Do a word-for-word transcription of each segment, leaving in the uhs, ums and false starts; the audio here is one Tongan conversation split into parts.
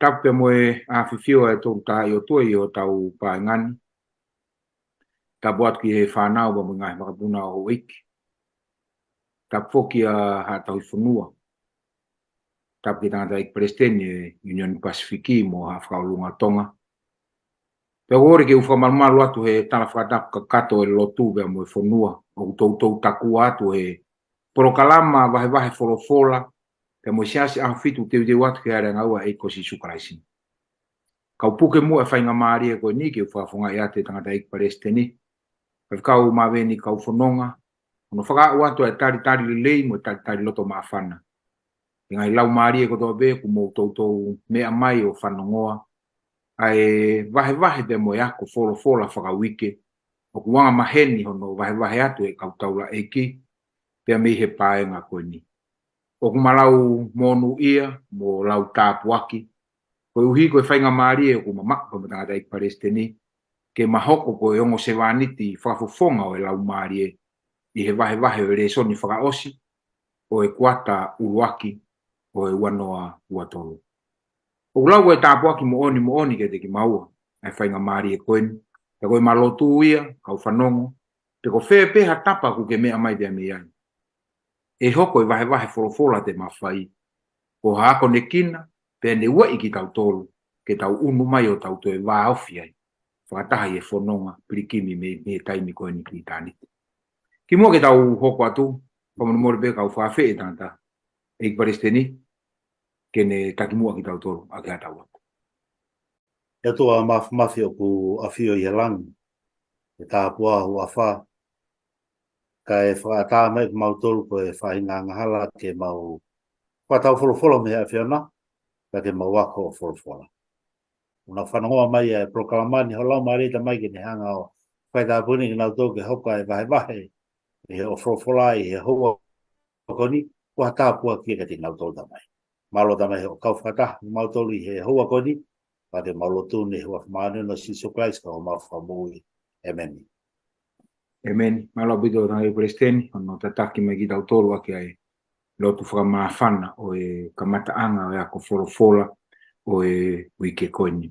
Tapu pea mo e ʻafifio ʻa e Tolu Tahaʻi ʻOtua ʻi hotau paenga ni. Tapu atu ki he fānau pea mo e ngaahi makapuna ʻo e houʻeiki. Tapu foki ki he Haʻa Tauhi Fonua. Tapu ki he tangataʻeiki palesiteni ʻo e ʻIunioni Pasifiki mo Haʻa Fakaʻolunga Tonga. Pea ʻoku ou kole ke u fakamalumalu atu he tala fakatapu kakato ʻo e lotu pea mo e fonua ʻoku toutou takua atu he polokalama vahevahe folofola pea mo e Siasi ʻAhofitu, teuteu atu ki he ʻAliʻanga ʻo e ʻEiki ko Sīsū Kalaisi. Kau puke muʻa e faingamālie ko eni ke u fakafofongaʻi atu e tangataʻeiki palesiteni, Faifekau Maveni Kaufononga, hono fakaaʻu atu ʻa e talitali lelei mo e talitali loto māfana ki he ngaahi laumālie kotoa pē ʻoku mou toutou meʻa mai ʻo fanongoa ʻa e vahevahe pea mo e ako folofola fakauike ʻoku anga maheni hono vahevahe atu ʻe he kau taulaʻeiki pea mei he paenga ko eni. ʻOku ma lau monūʻia mo lau tāpuaki koeʻuhi ko e faingamālie ʻoku ma maʻu pea mo e tangataʻeiki palesiteni ke ma hoko ko e ongo sevāniti fakafofonga ʻo e Laumālie ʻi he vahevahe ʻo e lēsoni fakaʻosi ʻo e kuata ʻuluaki ʻo e ua noa ua tolu. ʻOku lau ko e tāpuaki moʻoni moʻoni kiate kimaua ʻa e faingamālie ko eni. Pea ko ʻema lotu ia, kau fanongo, pe ko fē pē ha tapa ʻoku ke meʻa mai pea mei ai, ʻe hoko e vahevahe folofola te ma fai ko ha akonekina pea ne ueʻi kitautolu ke tau ʻunu mai ʻo tau toe vāofi ai fakataha ʻi he fononga pilikimi mei, mei he taimi ko eni ki ʻitāniti. Kimuʻa ke tau hoko atu, fakamolemole pē kau fakafeʻiloaki tangata, ʻEiki Palesiteni, ke ne taki muʻa kitautolu ʻaki ha tau atu. ʻE ʻOtua Māfimafi ʻoku ʻafio ʻi he langi, ʻe tāpuhā ho huafa, kae fakaʻatā mai kimautolu ko e faʻahinga angahala ke mau fakatau folofola mei he ʻAfiona, pea ke mau ako ʻo folofola. ʻOku nau fanongoa mai ʻa e polokalama ni, ho Laumālie Tamai ke ne hanga ʻo faitāpuekina kinautolu ke hoko ʻa e vahevahe ʻi he ʻo folofola ʻi he houa ko eni, ko ha tāpuaki kiate kinautolu Tamai. Mālō Tamai hoʻo kau fakataha mo kimautolu ʻi he houa ko eni, pea te mau lotu ni ʻi he huafa māʻoniʻoni ʻo Sīsū Kalaisi ko homau Fakamoʻui. ʻĒmeni. ʻĒmeni. Mālō ʻaupito tangataʻeiki palesiteni, hono tataki mai kitautolu ʻaki ʻa e lotu fakamāfana ʻo e kamataʻanga ʻo e ako folofola ʻo e uike ko eni.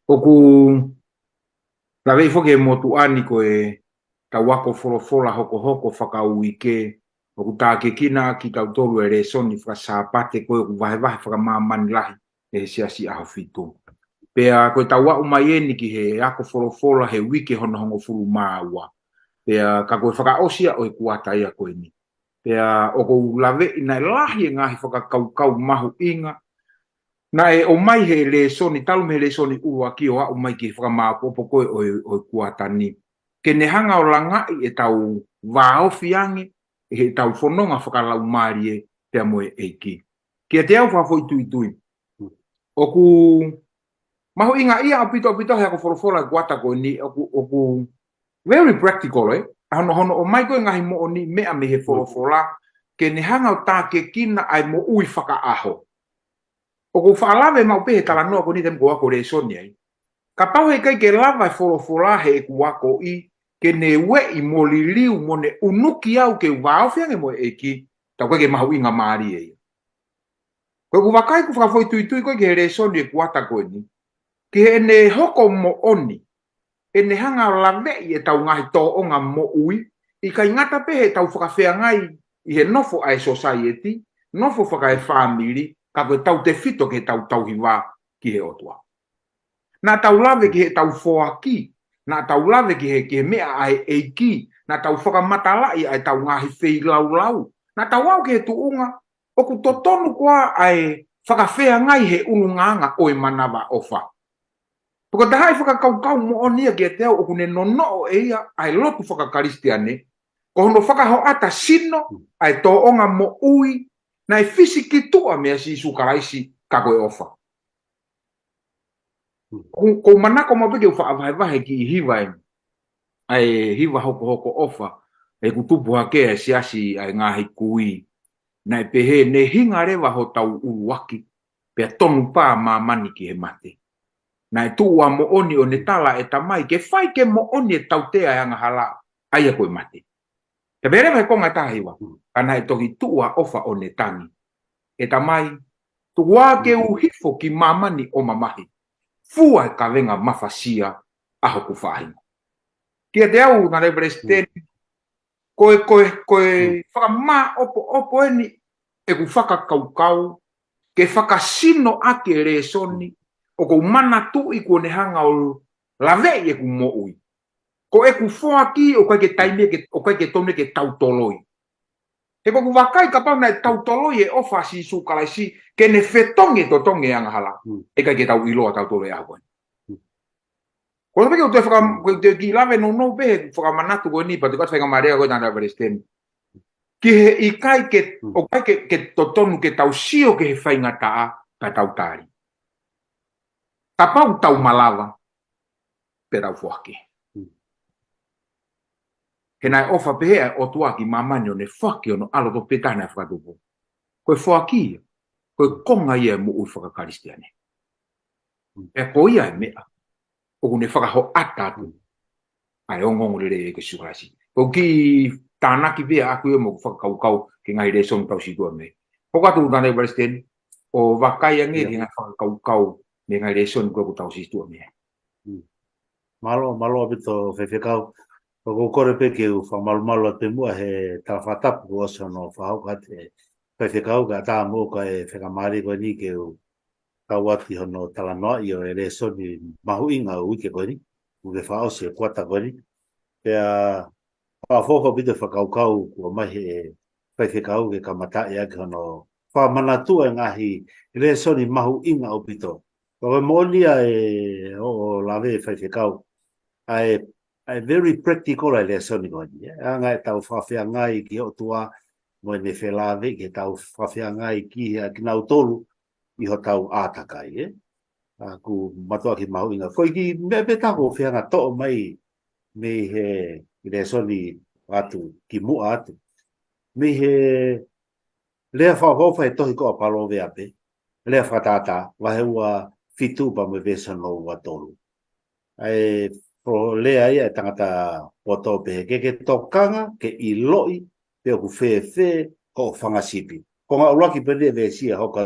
ʻOku laveʻi foki ʻe he motuʻa ni ko e tau ako folofola hokohoko fakauike ʻoku tākiekina kitautolu ʻe he lēsoni fakasāpate ko ē ʻoku vahevahe fakamāmani lahi ʻe he Siasi ʻAhofitu. Pea ko e tau aʻu mai eni ki he ako folofola he uike hono hongofulu mā ua. Pea ka ko e fakaʻosi ia ʻo e kuata ia ko eni. Pea ʻoku ou laveʻi naʻe lahi e ngaahi fakakaukau mahuʻinga naʻe ʻomai he lēsoni, talu mei he lēsoni ʻuluaki ʻo aʻu mai ki he fakamāʻopoʻopo ko ē ʻo e, ʻo e kuata ni, ke ne hanga ʻo langaʻi ʻetau vāofi ange ʻi heʻetau fononga fakalaumālie pea mo e ʻEiki. Kiate au fakafoʻituitui, ʻoku mahuʻinga ia ʻaupito ʻaupito he ako folofola e kuata ko eni, ʻoku, ʻoku very practical, ē? Hono, hono ʻomai ko ē ngaahi moʻoni meʻa mei he folofola ke ne hanga ʻo tākiekina ʻa e moʻui fakaʻaho. ʻOku ou faʻa lave maʻu pē he talanoa ko eni taimi ko ē ʻoku ou ako lēsoni ai. Kapau heʻikai ke lava e folofola heʻeku akoʻi ke ne ueʻi mo liliu mo ne ʻunuki au ke u vāofi ange mo e ʻEiki, tau ʻikai ke mahuʻinga mālie ia. Ko ʻeku vakai ʻoku fakafoʻituitui ko ē ki he lēsoni e kuata ko eni, ki heʻene hoko moʻoni, ʻene hanga ʻo laveʻi ʻetau ngaahi tōʻonga moʻui, ʻikai ngata pē heʻetau fakafeangai ʻi he nofo ʻa e sōsaieti, nofo fakaefāmili, ka ko ʻetau tefito ki heʻetau tauhi vā ki he ʻOtua. Naʻa tau lave ki heʻetau foaki, naʻa tau lave ki he, ki he meʻa ʻa e ʻEiki, naʻa tau fakamatalaʻi ʻa ʻetau ngaahi feilaulau, naʻa tau aʻu ki he tuʻunga ʻoku totonu koā ʻa e fakafeangai he ʻulungaanga ʻo e manavaʻofa. Pea ko e taha e fakakaukau moʻoni ia kiate au ʻoku ne nonoʻo ʻe ia ʻa e lotu fakakalisitiane, ko hono fakahoʻata sino ʻa e tōʻonga moʻui naʻe fisi ki tuʻa meia Sīsū Kalaisi ka ko e ʻofa. Ko, ʻoku ou manako maʻu pē ke u faʻa vahevahe kiʻi hiva eni, ʻa e hiva hokohoko ʻofa, ʻeku tupu hake ʻa e siasi ʻa e ngaahi kui. Naʻe pehē, ne hinga leva hotau ʻuluaki, pea tonu pā māmani ki he mate. Naʻe tuʻu ʻa moʻoni ʻo ne tala ʻe Tamai, ke fai ke moʻoni e tautea ʻa e angahala, ʻa ia ko e mate. Pea pehē leva he konga ʻe taha hiva, ka naʻe toki tuʻu ʻa ʻofa ʻo ne tangi. ʻE Tamai, Tuku ā ke u hifo ki māmani ʻo mamahi, fua e kavenga mafasia ʻa hoku faʻahinga. Kiate au, Tangataʻeiki Palesiteni, ko e, ko e, ko e fakamāʻopoʻopo eni ʻeku fakakaukau ke fakasino ʻaki e lēsoni ʻoku ou manatuʻi kuo ne hanga ʻo laveʻi ʻeku moʻui. Ko ʻeku foaki ʻoku ʻikai ke taimi ke, ʻoku ʻikai ke tonu ke tautoloi. He ʻoku ou vakai kapau naʻe tautoloi e ʻofa ʻa Sīsū Kalaisi ke ne fetongi e totongi e angahala, ʻe ʻikai ke tau ʻiloa tautolu e ʻaho ko eni. Ko e peke ʻoku te faka-, ko e te ki lave nounou pē he fakamanatu ko eni, pea te kata faingamālie ko e Tangataʻeiki Palesiteni. Ki he ʻikai ke, ʻoku ʻikai ke, ke totonu ke tau sio ki he faingataʻa ka tau tali. Kapau tau malava, pea tau foaki. He naʻe ʻofa pehē ʻa e ʻOtua ki māmani ʻo ne foaki hono ʻAlo tofu pē taha naʻe fakatupu. Ko e foaki ia, ko e konga ia e moʻui fakakalisitiane. Pea ko ia e meʻa ʻoku ne fakahoʻata atu ʻa e ongoongolelei ʻo Sīsū Kalaisi. Ko e kiʻi tānaki pē ʻaʻaku ia mo ʻeku fakakaukau ki he ngaahi lēsoni tau situʻa mei ai. Hoko atu Tangataʻeiki Palesiteni, ʻo vakai ange ki he ngaahi fakakaukau mei he ngaahi lēsoni ko ē ʻoku tau situʻa mei ai. Mālō, mālō ʻaupito Faifekau. ʻOku ou kole pē ke u fakamalumalu atu pē muʻa he tala fakatapu kuo ʻosi hono fakahoko atu ʻe Faifekau, kae ʻatā mo au ka e faingamālie ko eni ke u kau atu ki hono talanoaʻi ʻo e lēsoni mahuʻinga ʻo e uike ko eni, uike fakaʻosi e kuata ko eni. Pea fakaʻofoʻofa ʻaupito e fakakaukau kuo ʻomai he Faifekau ke kamataʻi ʻaki hono fakamanatu e ngaahi lēsoni mahuʻinga ʻaupito. Ko e moʻoni ia ʻe ʻo, ʻo lave Faifekau, ʻa e, ʻa e very practical ʻa e lēsoni ko eni, ʻa e anga ʻetau fakafeangai ki he ʻOtua mo ʻene felāveʻi ki heʻetau fakafeangai ki he kinautolu ʻi hotau ʻātakai, ē? ʻA, ʻoku mātuʻaki mahuʻinga. Ko e kiʻi meʻa pē ʻe taha ʻoku ou feinga toʻo mai mei he lēsoni atu, kimuʻa atu. Mei he lea fakaʻofoʻofa he tohi ko ē ʻa Palōveape, Lea Fakatātā, vahe ua fitu pea mo e veesi hono ua tolu. ʻA e foʻi lea ia ʻa e tangata poto pehē, ke ke tokanga, ke ʻiloʻi pe ʻoku fēfē hoʻo fanga sipi. Ko e ngaahi ʻuluaki pē eni e veesi ʻe hoko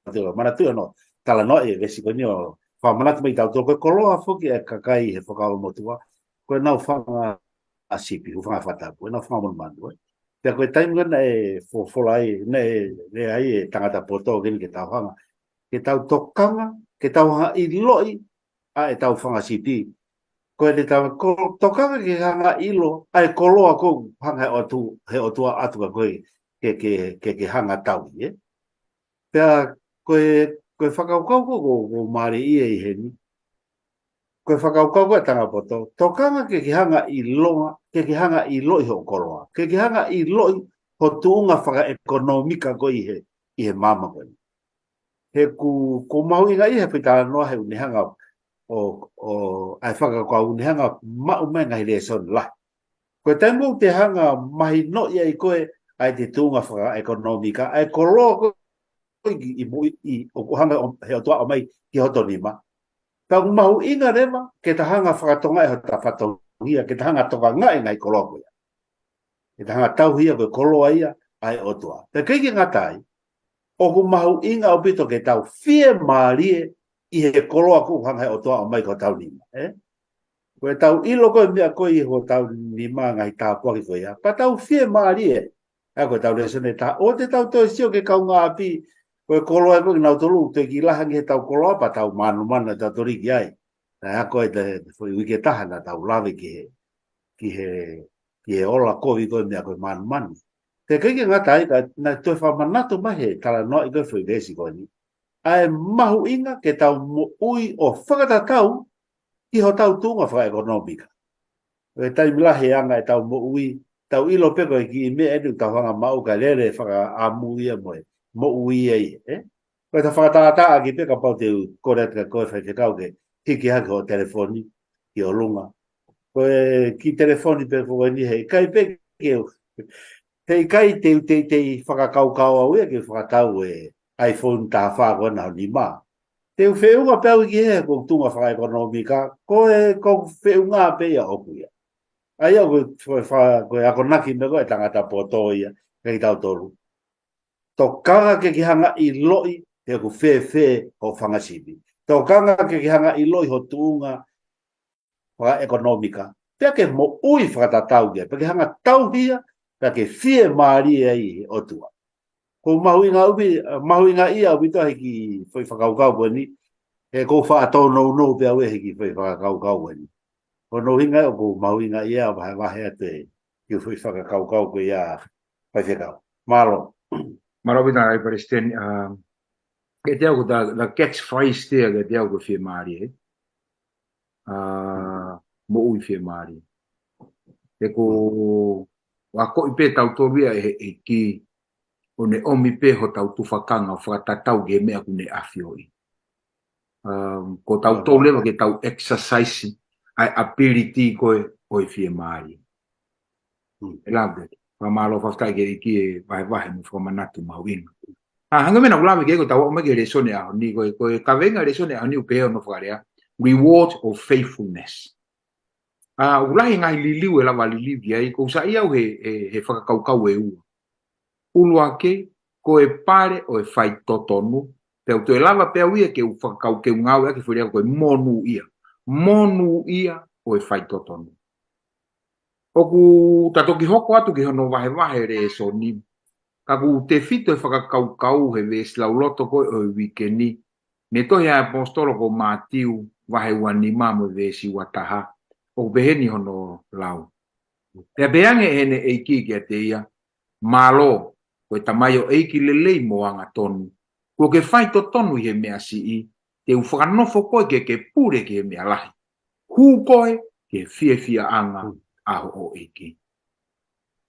atu, manatuʻi hono talanoaʻi e veesi ko eni ʻo fakamanatu mai kiate kitautolu ko e koloa foki e kakai he Fuakava Motuʻa ko ʻenau fanga sipi, hūfanga he fakatapu, ko ʻenau fanga monumanu, ē. Pea ko e taimi ko ē naʻe folofola ai, naʻe lea ai e tangata poto ko eni ke tau hanga, ke tau tokanga, ke tau hanga ʻiloʻi ʻa ʻetau fanga sipi. Ko e te tau ko-, tokanga ke hanga ʻilo ʻa e koloa ʻoku hanga he ʻOtu-, he ʻOtua ʻatu kia koe ke, ke, ke, ke hanga tauhi, ē. Pea ko e, ko e fakakaukau ko ē ʻoku, ʻoku mālie ia ʻi heni. Ko e fakakaukau ko ē ʻa e tangata poto, tokanga ke ke hanga ʻilonga, ke ke hanga ʻiloʻi hoʻo koloa, ke ke hanga ʻiloʻi ho tuʻunga fakaʻekonōmika ko ē ʻi he, ʻi he māmani ko eni. He ʻoku, ʻoku mahuʻinga ia he foʻi talanoa he ʻoku ne hanga ʻo, ʻo, ʻa e fakakaukau ʻoku ne hanga maʻu mai e ngaahi lēsoni lahi. Ko e taimi ʻoku te hanga mahinoʻi ai koe ʻa e te tuʻunga fakaʻekonōmika, ʻa e koloa ko ē ʻi, ʻi, ʻi, ʻoku hanga ʻo, he ʻOtua ʻomai ki hoto nima. Pea ʻoku mahuʻinga leva ke ta hanga fakatokangaʻi hota fatongia, ke ta hanga tokangaʻi e ngaahi koloa ko ia. Ke ta hanga tauhi ia ko e koloa ia ʻa e ʻOtua. Pea ʻikai ke ngata ai, ʻoku mahuʻinga ʻaupito ke tau fiemālie ʻi he koloa ʻoku hanga he ʻOtua ʻomai ki hotau nima, ē? Ko ʻetau ʻilo ko ē meʻa ko ē ʻi hotau nima ngaahi tāpuaki ko ia, pea tau fiemālie. ʻA ia ko ʻetau lēsoni ʻe taha, ʻoua te tau toe sio ki he kaungāʻapi, ko e koloa ko ē kinautolu, toe kiʻi lahi ange heʻetau koloa, pea tau manumanu, tau toliki ai. Naʻe ako e te, te foʻi uike ʻe taha naʻa tau lave ki he, ki he, ki he ola kovi ko ē meʻa ko e manumanu. Pea ʻikai ke ngata ai, ka naʻe toe fakamanatu mai he talanoaʻi ko ē foʻi veesi ko eni ʻa e mahuʻinga ke tau moʻui ʻo fakatatau ki hotau tuʻunga fakaʻekonōmika. Ko e taimi lahi e anga ʻetau moʻui, tau ʻilo pē ko e kiʻi meʻa eni ʻoku tau hanga maʻu kae lele fakaʻamu ia mo e moʻui ia, ē? Ko e ta fakatātā ʻaki pē kapau te u kole atu kia koe Faifekau ke hiki hake hoʻo telefoni ki ʻolunga. Ko e kiʻi telefoni pē ko eni he ʻikai pē ke, he ʻikai te u, te, te fakakaukau au ia ke fakatau e iPhone taha fā ko ena ho nima. Te u feʻunga pē au ki he ko e tuʻunga fakaʻekonōmika, ko e, ko e feʻunga pē ia ʻoʻoku ia. ʻA ia ko e, ko e fa-, ko e akonaki meʻa ko ē ʻa e tangata poto ia kia kitautolu. Tokanga ke ke hanga ʻiloʻi pe ʻoku fēfē hoʻo fanga sivi. Tokanga ke ke hanga ʻiloʻi ho tuʻunga fakaʻekonōmika. Pea ke moʻui fakatatau ki ai. Pea ke hanga tauhi ia, pea ke fiemālie ai he ʻOtua. ʻOku mahuʻinga ʻaupito, mahuʻinga ia ʻaupito he kiʻi foʻi fakakaukau ko eni. He ʻoku ou faʻa tōnounou pē au he kiʻi foʻi fakakaukau ko eni. Ko hono ʻuhinga ʻoku mahuʻinga ia vahevahe atu e kiʻi foʻi fakakaukau ko ia, Faifekau. Mālō. Mālō ʻaupito, Palesiteni. Um, kiate au ko e, the catchphrase there kiate au ko e fiemālie, ē? Uh, moʻui fiemālie. He ko, ʻoku akoʻi pē tautolu ia ʻe he ʻEiki, ʻo ne ʻomi pē hotau tufakanga ʻo fakatatau ki he meʻa ʻoku ne ʻafioʻi. Um, ko tautolu leva ke tau exercise ʻa e ability ko ē ʻo e fiemālie. Mm. I love that. Fakamālō, fakafetaʻi ki he ʻEiki e vahevahe mo e fakamanatu mahuʻinga. ʻA, hangē ko e meʻa naʻa ku lave ki ai ko ʻetau aʻu mai ki he lēsoni ʻo e ʻaho ni, ko e, ko e kaveinga e lēsoni ʻo e ʻaho ni ʻoku pehē hono fakalea, reward of faithfulness. ʻA, ʻoku lahi e ngaahi liliu ʻe lava liliu ki ai, ʻoku ou saiʻia au he, he, he fakakaukau ʻe ua. ʻUluaki, ko e pale ʻo e faitotonu, pea u toe lava pē au ia ke u fakakau ke u ngāueʻaki e foʻi lea ko e monūʻia. Monūʻia ʻo e faitotonu. ʻOku ta toki hoko atu ki hono vahevahe e lēsoni, ka ʻoku tefito e fakakaukau he veesi lauloto ko ē ʻo e uike ni, mei he tohi ʻa e ʻaposetolo ko Mātiu vahe ua nima mo e veesi ua taha, ʻoku pehē ni hono lau. Pea pehē ange ʻe heʻene ʻeiki kiate ia, Mālō, ko e tamaioʻeiki lelei mo angatonu. Kuo ke faitotonu ʻi he meʻa siʻi, te u fakanofo koe ke ke pule ki he meʻa lahi. Hū koe ki he fiefiaʻanga ʻa hoʻo ʻEiki.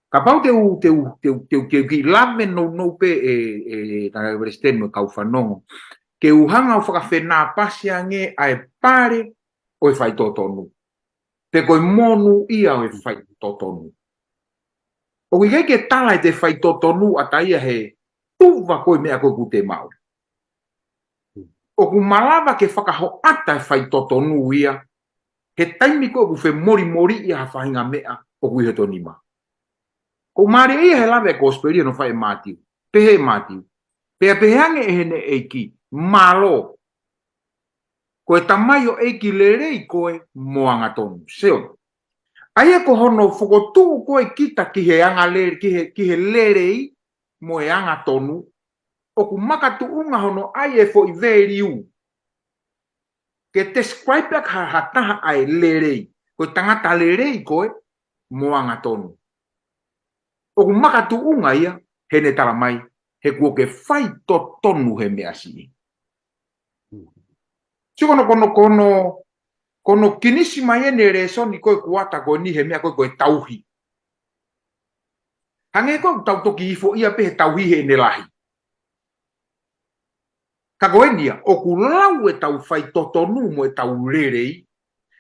Kapau te u, te u, te u, te u, te u kiʻi lave nounou pē ʻe, ʻe, ʻe Palesiteni mo e kau fanongo. Ke u hanga ʻo fakafenāpasi ange ʻa e pale ʻo e faitotonu. Pe ko e monūʻia ʻo e faitotonu. ʻOku ʻikai ke tala ʻe te faitotonu ʻa taia he tuva ko e meʻa ko ē ʻoku te maʻu. ʻOku malava ke fakahoʻata e faitotonu ia, he taimi ko ē ʻoku femolimoliʻi ai ha faʻahinga meʻa ʻoku ʻi hoto nima. ʻOku mālie ia he lave e kosipeli ʻo fai ʻe Mātiu. Pehē ʻe Mātiu. Pea pehē ange ʻe heʻene ʻeiki, Mālō. Ko e tamaioʻeiki lelei koe mo angatonu. Sio. ʻA ia ko hono fokotuʻu ko ē kita ki he angalele, ki he, ki he lelei mo e angatonu, ʻoku makatuʻunga hono ʻai e foʻi value ke describe ʻaki ha, ha taha ʻa e lelei. Ko e tangata lelei koe mo angatonu. ʻOku makatuʻunga ia heʻene tala mai, he kuo ke faitotonu he meʻa siʻi. Sio ko hono, ko hono, ko hono, ko hono kinisi mai ʻeni e lēsoni ko ē kuata ko eni he meʻa ko ē ko e tauhi. Hangē ko ē ʻoku tau toki ifo ia pē he tauhi heʻene lahi. Ka ko eni ia, ʻoku lau ʻetau faitotonu mo ʻetau lelei,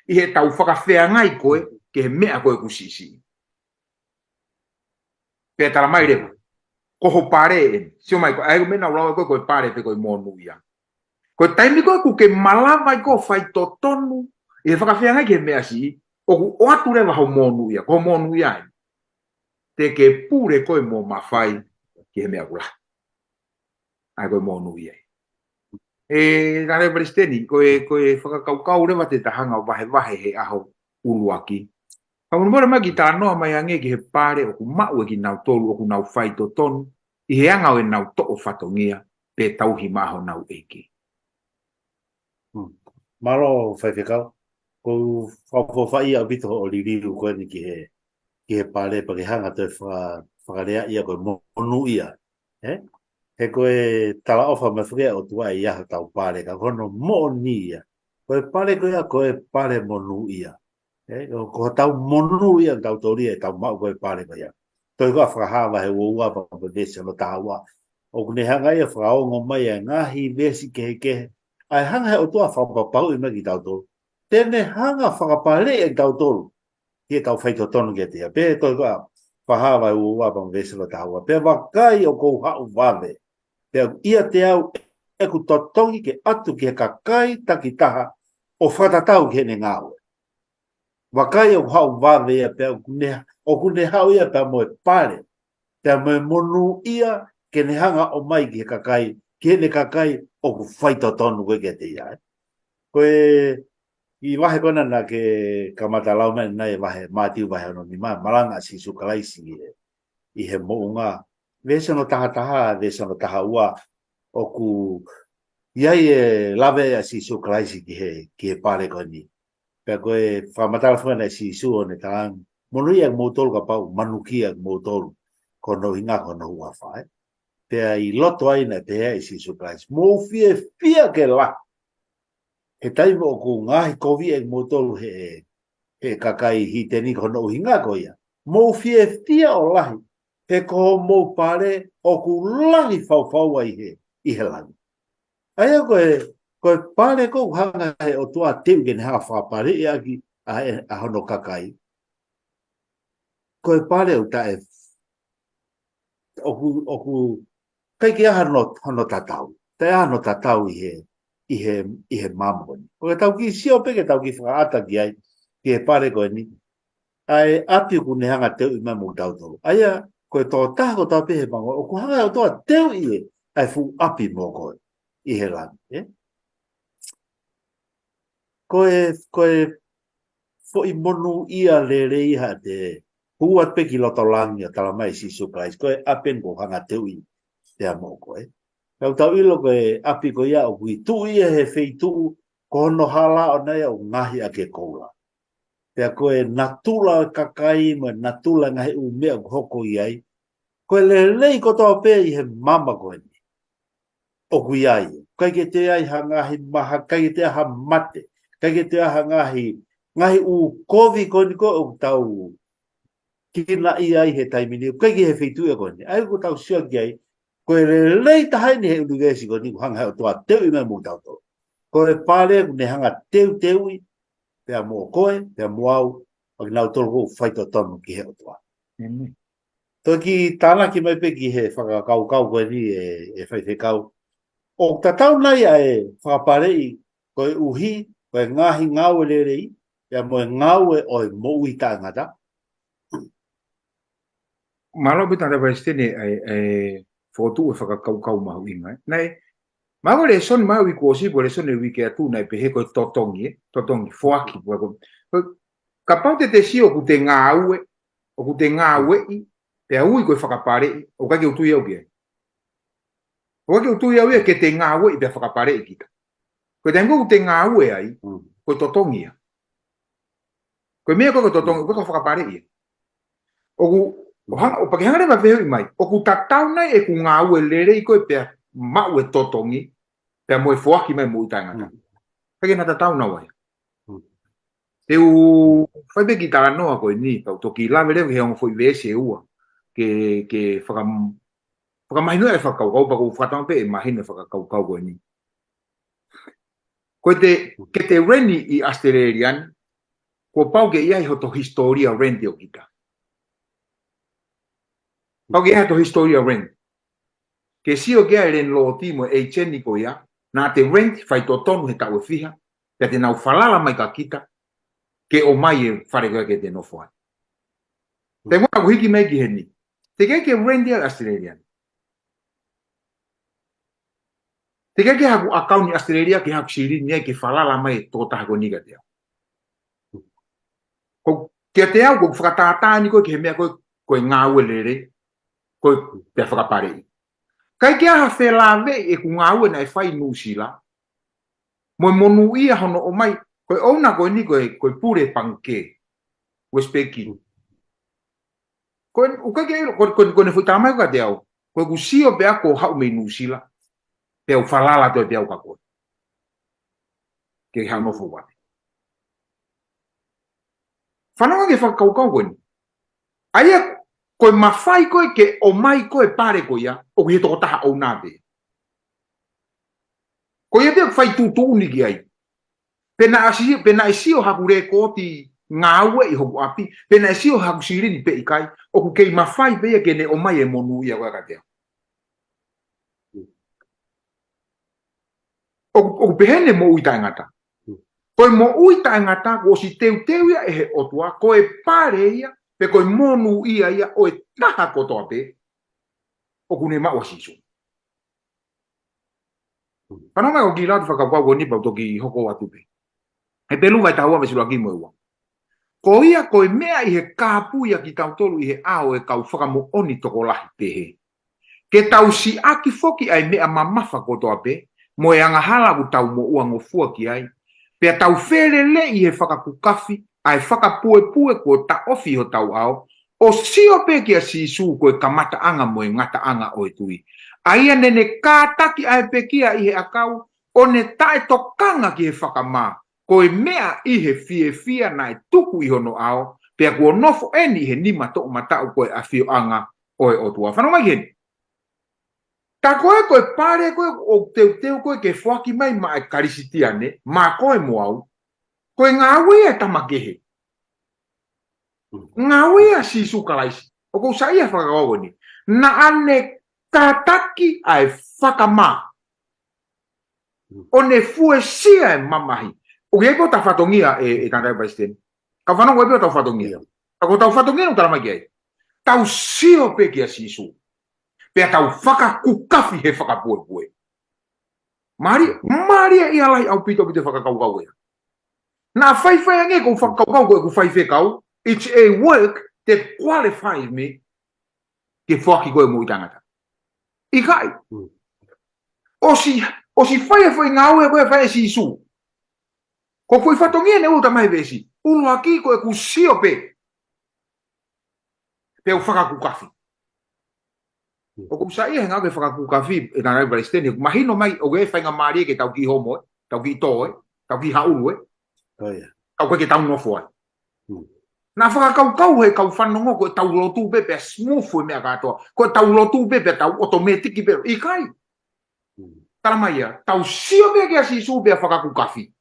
ʻi heʻetau fakafeangai ko ē ki he meʻa ko ē ʻoku siʻisiʻi. Pea tala mai leva, ko ho pale ʻeni. Sio mai ko, ʻa ia ko e meʻa naʻa ku lau ko ē, ko e pale pe ko e monūʻia. Ko e taimi ko ē ʻoku ke malava ai ko ē ʻo faitotonu ʻi he fakafeangai ki he meʻa siʻi, ʻoku ʻoatu leva ho monūʻia, ko ho monūʻia ē. Te ke pule koe mo mafai ki he meʻa ʻoku lahi. ʻA ia ko e monūʻia ē. ʻE, Tangataʻeiki Palesiteni, ko e, ko e fakakaukau leva te ta hanga ʻo vahevahe he ʻaho ʻuluaki. Ka mou mole mai kiʻi talanoa mai ange ki he pale ʻoku maʻu ʻe kinautolu ʻoku nau faitotonu ʻi he anga ʻo ʻenau toʻo fatongia pe tauhi maʻa honau ʻeiki. Hmm. Mālō Faifekau, ʻoku ou fakaʻofoʻofaʻia ʻaupito hoʻo liliu ko eni ki he, ki he pale pea ke hanga ʻo toe faka-, fakaleaʻi ia ko e monūʻia. Ē? He ko e talaʻofa mai foki ʻa e ʻOtua ʻe ʻi ai hotau pale ka ko hono moʻoni ia. Ko e pale ko ia, ko e pale monūʻia. Ē, ʻo ko hotau monūʻia ʻoku tau toli ʻetau maʻu ko e pale ko ia. Tohi ko ē ʻa Fakahā vahe ua ua pea mo e veesi hono taha ua. ʻOku ne hanga ia ʻo fakaongo mai ʻa e ngaahi veesi kehekehe. ʻA e hanga he ʻOtua ʻo fakapapauʻi mai kitautolu. Te ne hanga ʻo fakapaleʻi kitautolu. Ki heʻetau faitotonu kiate ia. Pea tohi ko ē ʻa Fakahā vahe ua ua pea mo e veesi hono taha ua. Pea vakai ʻoku ou haʻu vave. Pea ʻoku ʻiate au ʻeku totongi ke ʻatu ki he kakai takitaha ʻo fakatatau ki heʻene ngāue. Vakai ʻoku haʻu vave ia pea ʻoku ne, ʻoku ne haʻu ia pea mo e pale, pea mo e monūʻia ke ne hanga ʻo ʻomai ki he kakai, ki heʻene kakai ʻoku faitotonu ko ē kiate ia. Ko e, ʻi he vahe ko ena naʻa ke kamata lau mai ʻanenai, vahe Mātiu vahe ono nima, malanga ʻa Sīsū Kalaisi ʻi he, ʻi he moʻunga. Veesi ono taha taha, veesi ono taha ua, ʻoku ʻi ai e lave ʻa Sīsū Kalaisi ki he, ki he pale ko eni. Pea ko e fakamatala foki ʻa Sīsū ʻo ne talaange, monūʻia ʻa kimoutolu kapau ʻoku manukia ʻa kimoutolu, ko hono ʻuhinga ko hono huafa, ē. Pea ʻi loto ai naʻe pehē ʻe Sīsū Kalaisi, mou fiefia ke lahi. He taimi ʻoku ngaohikoviʻi ʻa kimoutolu ʻe he, he kakai hiteni ko hono ʻuhinga ko ia. Mou fiefia ʻo lahi, he ko hoʻomou pale ʻoku lahi fau fau ai he, ʻi he langi. ʻA ia ko e, ko e pale ʻoku hanga he ʻOtua ʻo teuʻi ke ne hanga ʻo fakapaleʻi ʻaki ʻa e, ʻa hono kakai. Ko e pale ʻoku taʻe, ʻoku, ʻoku ʻikai ke ʻi ai hano, hano tatau. Taʻe ʻi ai hano tatau ʻi he, ʻi he, ʻi he maama ko eni. Ko e tau kiʻi sio pē ke tau kiʻi fakaʻata ki ai, ki he pale ko eni. ʻA e ʻapi ʻoku ne hanga ʻo teuʻi mai mo kitautolu. ʻA ia, ko e tokotaha kotoa pē he māmani, ʻoku hanga ʻe he ʻOtua ʻo teuʻi ʻe, ʻa e fuʻu ʻapi mo koe ʻi he langi, ē? Ko e, ko e foʻi monūʻia lelei haʻate hū atu pē ki loto langi ʻo tala mai ʻe Sīsū Kalaisi, ko e ʻapi eni ʻoku hanga ʻo teuʻi pea mo koe. Pea ʻoku tau ʻilo ko e ʻapi ko ia ʻoku ʻi tuʻa ia he feituʻu, ko hono hala ʻona ia ʻoku ngaohi ʻaki e koula. Pea ko e natula ʻo e kakai mo e natula ʻo e ngaahi ʻū meʻa ʻoku hoko ʻi ai. Ko e lelei kotoa pē ʻi he māmani ko eni ʻoku ʻi ai. ʻIkai ke toe ʻi ai ha ngaahi maha, ʻikai ke toe ʻi ai ha mate, ʻikai ke toe ʻi ai ha ngaahi, ngaahi ʻū kovi ko eni ko ē ʻoku tau kinaʻi ai he taimi ni, ʻikai ke he feituʻu ia ko eni. ʻA ia ʻoku tau sio ki ai, ko e lelei taha eni he ʻunivēsi ko eni, ʻoku hanga he ʻOtua ʻo teuʻi mai mo kitautolu. Ko e pale ʻoku ne hanga ʻo teuteuʻi, pea mo koe, pea mo au, ʻa kinautolu ʻoku faitotonu ki he ʻOtua. ʻĒmeni. Toki tānaki mai pē ki he fakakaukau ko eni ē, ʻe faifekau. ʻOku tatau nai ʻa e fakapaleʻi koeʻuhi ko e ngaahi ngāue lelei, pea mo e ngāue ʻo e moʻui taʻengata? Mālō ʻaupito Palesiteni ʻa e, ʻa e fokotuʻu e fakakaukau mahuʻinga, ē. Naʻe, ma ko e lēsoni mai uike kuo ʻosi, ko e lēsoni uike atu, naʻe pehē ko e totongi, ē, totongi, foaki, ko e, ko e, kapau te te sio ʻoku te ngāue, ʻoku te ngāueʻi, pea ui ko e fakapaleʻi, ʻoku ʻikai ke u tui au ki ai. ʻOku ʻikai ke u tui au ia ke te ngāueʻi pea fakapaleʻi kita. Ko e taimi ko ē ʻoku te ngāue ai, Mm. ko e totongi ia. Ko e meʻa ko ē ko e totongi, Mm. ko e fakapaleʻi ia. ʻOku, ʻo hanga, ʻo pea ke hanga leva ʻo fehuʻi mai, ʻoku tatau nai ʻeku ngāue lelei ko ē pea maʻu e totongi, pea mo e foaki mai moʻui taʻengata? Mm. ʻIkai ke na tatau naua ia. Mm. Te u fai pē kiʻi talanoa ko eni, kau toki lave leva he ongo foʻi veesi ʻe ua, ke, ke faka-, fakamahinoʻi e fakakaukau, pea ʻoku ou fakatauange pē ʻe mahino e fakakaukau ko eni. Ko e te, ke te rent ʻi ʻAositelēlia ni, kuo pau ke ʻi ai hoto hisitōlia rent ʻo kita. Pau ke ʻi ai hoto hisitōlia rent. Ke sio ki ai e landlord mo e agent ko ia, naʻa te rent faitotonu he taʻu ʻe fiha, pea te nau falala mai kia kita, ke ʻomai e fale ko ia ke te nofo ai. Te ngoa ku hiki mai ki heni. Te ke ke rent ia ʻAositelēlia ni. Te ke ke haku ʻakauni ʻAositelēlia ke haku silini ai ke falala mai e tokotaha ko eni kiate au. Ko, kiate au, ko e fakatātā eni ko ē ki he meʻa ko ē, ko e ngāue lelei, ko e pea fakapaleʻi. ʻIkai ke ʻi ai ha felāveʻi ʻeku ngāue naʻe fai ʻi Nuʻusila, mo e monūʻia hono ʻomai, ko e ʻouna ko eni ko e, ko e pule pangikē, Westpac. Ko e, ʻoku ʻikai ke ʻilo, ko, ko, ko ʻene foʻi tala mai kiate au, ko ʻeku sio pē au kuo haʻu mei Nuʻusila, pea u falala atu pē au kia koe. Ke haʻu nofo ʻapi. Fanongo ki he fakakaukau ko eni. ʻA ia, ko e mafai ko ē ke ʻomai ko ē pale ko ia, ʻoku ʻi he tokotaha ʻouna pē. Ko ia pē ʻoku fai tuʻutuʻuni ki ai. Pe naʻe si-, pe naʻe sio haku lēkooti ngāue ʻi hoku ʻapi, pe naʻe sio haku silini pe ʻikai, ʻoku kei mafai pē ia ke ne ʻomai e monūʻia ko ia kiate au. ʻOku, ʻoku pehē ʻene moʻui taʻengata. Ko e moʻui taʻengata, kuo ʻosi teuteu ia ʻe he ʻOtua, ko e pale ia, pe ko e monūʻia ia ʻo e taha kotoa pē. ʻoku ne maʻu ʻa Sīsū. Fanongo mai ʻoku kiʻi lau atu fakakaukau ko eni pea u toki hoko atu pē. Hepelū vahe taha ua veesi ʻuluaki mo e ua. Ko ia ko e meʻa ʻi he kāpui ʻa kitautolu ʻi he ʻao ʻo e kau fakamoʻoni tokolahi pehē. Ke tau siʻaki foki ʻa e meʻa mamafa kotoa pē, mo e angahala ʻoku tau moʻua ngofua ki ai. Pea tau feleleʻi ʻi he fakakukafi, ʻa e fakapuepue kuo taʻofi ʻi hotau ʻao, ʻo sio pē kia Sīsū ko e kamataʻanga mo e ngataʻanga ʻo e tui. ʻA ia naʻa ne kātaki ʻa e pekia ʻi he ʻakau, ʻo ne taʻetokanga ki he fakamā, ko e meʻa ʻi he fiefia naʻe tuku ʻi hono ʻao, pea kuo nofo eni ʻi he nima toʻomataʻu ko e ʻafioʻanga ʻo e ʻOtua. Fanongo mai ki heni. Tā ko ē ko e pale ko ē ʻoku teuteu ko ē ke foaki mai maʻa e Kalisitiane, maʻa koe mo au, ko e ngāue ia ʻa e tama kehe. Ngāue ia ʻa Sīsū Kalaisi. ʻOku ou saiʻia fakakaukau ni. Naʻa ne kātaki ʻa e fakamā, ʻo ne fuesia e mamahi. ʻOku ʻi ai pē hotau fatongia ē, ē tangataʻeiki palesiteni. Ka fanongo, ʻoku ʻi ai pē hotau fatongia. Ka ko hotau fatongia ʻoku tala mai ki ai. Tau sio pē kia Sīsū. Pea tau fakakukafi he fakapuepue. Mālie, mālie ia lahi ʻaupito ʻaupito e fakakaukau ē. Naʻa faifai ange ʻeku fakakaukau ko ʻeku faifekau, it's a work that qualifies me ke foaki ko e moʻui taʻengata. ʻIkai. ʻOsi, ʻosi fai e foʻi ngāue ko ē ʻe fai ʻe Sīsū. Ko e foʻi fatongia eni ʻoku tala mai he veesi. ʻUluaki ko ʻeku sio pē. Pea u fakakukafi. ʻOku ou saiʻia he ngāue ke fakakukafi, ē tangataʻeiki palesiteni, ʻoku mahino mai ʻoku ʻi ai e faingamālie ke tau kiʻi homo ē, tau kiʻi tō ē, tau kiʻi haʻulu ē. Tau ko ē ke tau nofo ai. Naʻa fakakaukau he kau fanongo ko e tau lotu pē pea smooth e meʻa kātoa. Ko e tau lotu pē pea tau ʻotomētiki pē. ʻIkai. Tala mai ia, tau sio pē kia Sīsū pea fakakukafi.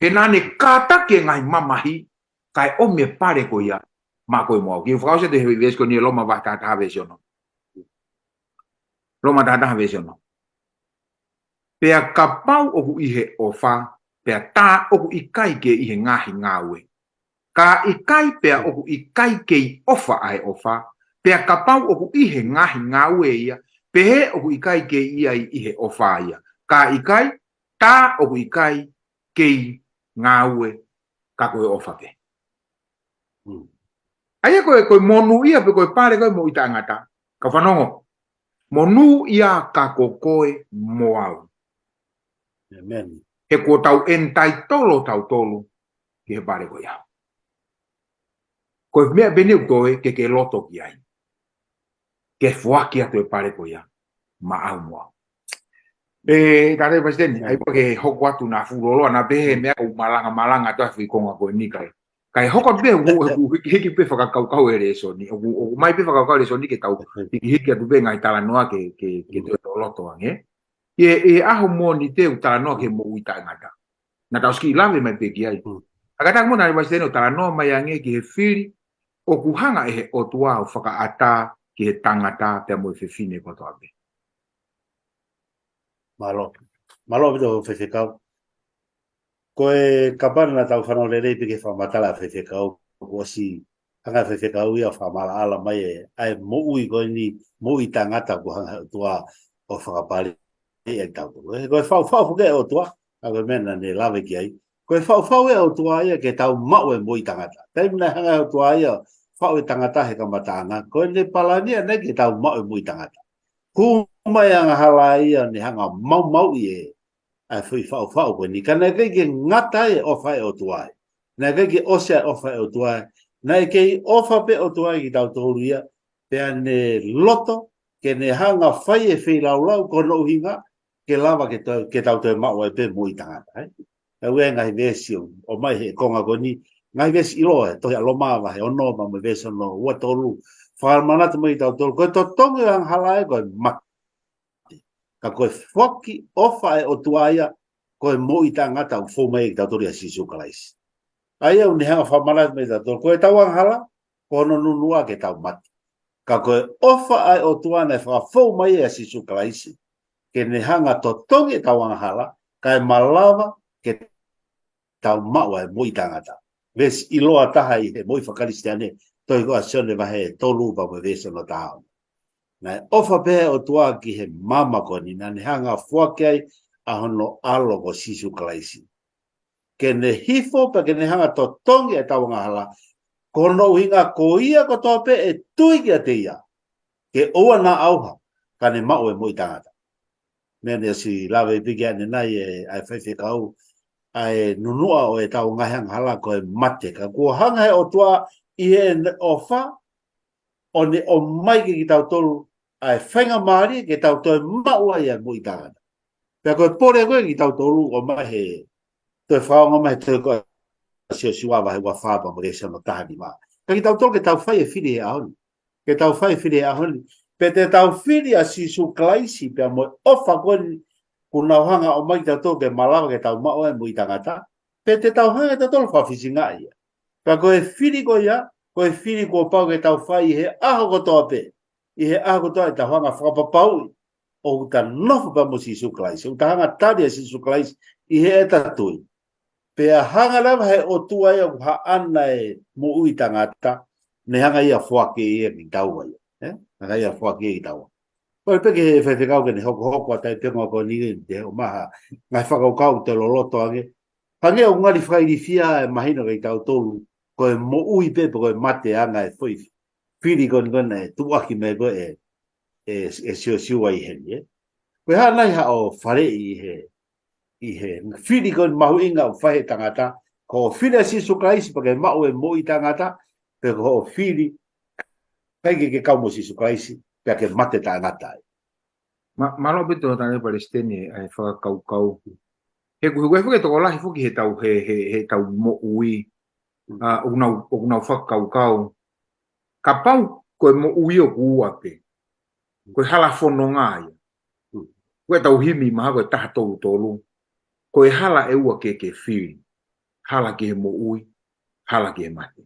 He naʻa ne kātaki e ngaahi mamahi, kae ʻomi e pale ko ia, maʻa koe mo au. Kiʻi fakaʻosi atu he veesi ko eni ʻe Loma vahe taha taha veesi ono. Loma taha taha veesi ono. Pea kapau ʻoku ʻi he ʻofa, pea tā ʻoku ʻikai ke ʻi he ngaahi ngāue. Ka ʻikai pea ʻoku ʻikai kei ʻofa ʻa e ʻofa, pea kapau ʻoku ʻi he ngaahi ngāue ia, pehē ʻoku ʻikai kei ʻi ai ʻi he ʻofa ia. Ka ʻikai, tā ʻoku ʻikai kei ngāue ka ko e ʻofa pē. ʻA ia ko e, ko e monūʻia pē ko e pale ko e moʻui taʻengata. Ka fanongo, monūʻia ka ko koe mo au. He kuo tau entitle tautolu ki he pale ko ia. Ko e meʻa pē eni ʻoku toe ke ke loto ki ai. Ke foaki atu e pale ko ia maʻa au mo au. Ē, tangataʻeiki palesiteni, ʻai pē ke hoko atu naʻa fuʻu loloa, naʻa pehē he meʻa ʻoku malanga, malanga atu ʻa e foʻi konga ko eni kai. Kai hoko atu pē, ʻoku, ʻoku hiki, hiki pē fakakaukau e lēsoni, ʻoku, ʻoku ʻomai pē fakakaukau e lēsoni ke tau hiki, hiki atu pē ngaahi talanoa ke, ke, ke toe loloto ange. ʻI he, ʻi he ʻaho Mōnite ʻoku talanoa ki he moʻui taʻengata. Naʻa tau ʻosi kiʻi lave mai pē ki ai. ʻA ka taku mo tangataʻeiki palesiteni ʻoku talanoa mai ange ki he fili ʻoku hanga ʻe he ʻOtua ʻo fakaʻatā ki he tangata pea mo e fefine kotoa pē. Mālō. Mālō ʻaupito faifekau. Ko e kapau naʻa tau fanongo lelei pē ki he fakamatala ʻa faifekau, kuo ʻosi hanga ʻe faifekau ia ʻo fakamaʻalaʻala mai ē, ʻa e moʻui ko eni, moʻui taʻengata kuo hanga ʻe he ʻOtua ʻo fakapale ʻe tautolu. Ē, ko e faʻufaʻu foki ʻa e ʻOtua, ʻa ko e meʻa naʻa ne lave ki ai. Ko e faʻufaʻu ʻa e ʻOtua ia ke tau maʻu e moʻui taʻengata. Taimi naʻe hanga ʻe he ʻOtua ia ʻo faʻu e tangata he kamataʻanga, ko ʻene palani ia naʻe ke tau maʻu e moʻui taʻengata. Hū mai angahala ia ne hanga maumauʻi ē, ʻa e foʻi faʻufaʻu ko eni. Ka naʻe ʻikai ke ngata e ʻofa ʻa e ʻOtua ē. Naʻe ʻikai ke ʻosi ʻa e ʻofa ʻa e ʻOtua ē. Naʻe kei ʻofa pē ʻOtua ē kitautolu ia. Pea ne loto, ke ne hanga fai e feilaulau ko hono ʻuhinga, ke lava ke tau, ke tau toe maʻu ai pē moʻui taʻengata, ē. ʻA ia ʻoku ʻi ai e ngaahi veesi ʻoku ʻomai he konga ko eni, ngaahi veesi ʻiloa ē, tohi ʻa Loma vahe ono, pea mo e veesi ono ua tolu, fakamanatu mai kitautolu, ko e totongi ʻo e angahala ē, ko e mate. Ka ko e foaki ʻofa ʻa e ʻOtua ia, ko e moʻui taʻengata ʻoku fou mai kitautolu ʻia Sīsū Kalaisi. ʻA ia ʻoku ne hanga fakamanatu mai kitautolu, ko e tau angahala, ko hono nunuʻa ke tau mate. Ka ko e ʻofa ʻa e ʻOtua naʻe fakafou mai ʻia Sīsū Kalaisi, ke ne hanga totongi e tau angahala, kae malava ke tau maʻu ai moʻui taʻengata. Veesi ʻiloa taha ʻi he moʻui fakakalisitiane, tohi ko ʻa Sione vahe tolu pea mo e veesi ono taha ono. Naʻe ʻofa pē ʻOtua ki he māmani ko eni, naʻa ne hanga ʻo foaki ai ʻa hono ʻAlo ko Sīsū Kalaisi. Ke ne hifo pea ke ne hanga ʻo totongi ʻetau angahala, ko hono ʻuhinga ko ia kotoa pē ʻe tui kiate ia, ke ʻoua naʻa ʻauha, ka ne maʻu e moʻui taʻengata. Meʻa ne ʻosi lave pē ki ai ʻanenai ē, ʻa e faifekau, ʻa e nunuʻa ʻo ʻetau ngaahi angahala ko e mate. Ka kuo hanga he ʻOtua ʻi heʻene ʻofa, ʻo ne ʻomai kiate kitautolu ʻa e faingamālie ke tau toe maʻu ai ʻa e moʻui taʻengata. Pea ko e pole ko ē kiate kitautolu ʻoku ʻomai he toe fakaongo mai he tohi ko Siosiua vahe ua fā pea mo e veesi hono taha nima. Ka kiate kitautolu ke tau fai e fili he ʻaho ni. Ke tau fai e fili he ʻaho ni. Pe te tau fili ʻa Sīsū Kalaisi pea mo e ʻofa ko eni kuo nau hanga ʻo ʻomai kiate kitautolu ke malava ke tau maʻu ai e moʻui taʻengata. Pe te tau hanga ʻe kitautolu ʻo fakafisingaʻi ia. Ka ko e fili ko ia, ko e fili kuo pau ke tau fai ʻi he ʻaho kotoa pē. ʻI he ʻaho kotoa ʻetau hanga ʻo fakapapauʻi ʻoku ta nofo pea mo Sīsū Kalaisi, ʻoku ta hanga ʻo tali ʻa Sīsū Kalaisi ʻi heʻeta tui. Pea hanga leva he ʻOtua ia ʻoku haʻana e moʻui taʻengata, ne hanga ia ʻo foaki ia kiate kitaua ia. Ē? Hanga ia ʻo foaki ia kiate kitaua. Ko e pehē ki he faifekau ke ne hokohoko atu ai pē ngā ko eni ke te ʻomai ha ngaahi fakakaukau te loloto ange. Hangē ʻoku ngali fakailifia e mahino kiate kitautolu, ko e moʻui pē pe ko e mate ʻa e ngaahi foʻi fili ko eni ko ē naʻe tuʻuaki mai ko ē ʻe, ʻe, ʻe Siosiua ʻi heni, ē. Ko e hā nai haʻo faleʻi ʻi he, ʻi he fili ko eni mahuʻinga ʻoku fai he tangata, ko e fili ʻa Sīsū Kalaisi pea ke maʻu e moʻui taʻengata, pe ko hoʻo fili, ʻikai ke ke kau mo Sīsū Kalaisi, pea ke mate taʻengata ai. Ma, mālō pē tō tane Palesiteni ʻa e fakakaukau. He ku, he ku, he ku tokolahi foki he tau, he, he, he tau moʻui. ʻA, ʻoku nau, ʻoku nau fakakaukau. Kapau ko e moʻui ʻoku ua pē. Ko e hala fononga ia. Ko e tau himi maha ko e taha tolu tolu. Ko e hala ʻe ua ke ke fili. Hala ki he moʻui, hala ki he mate.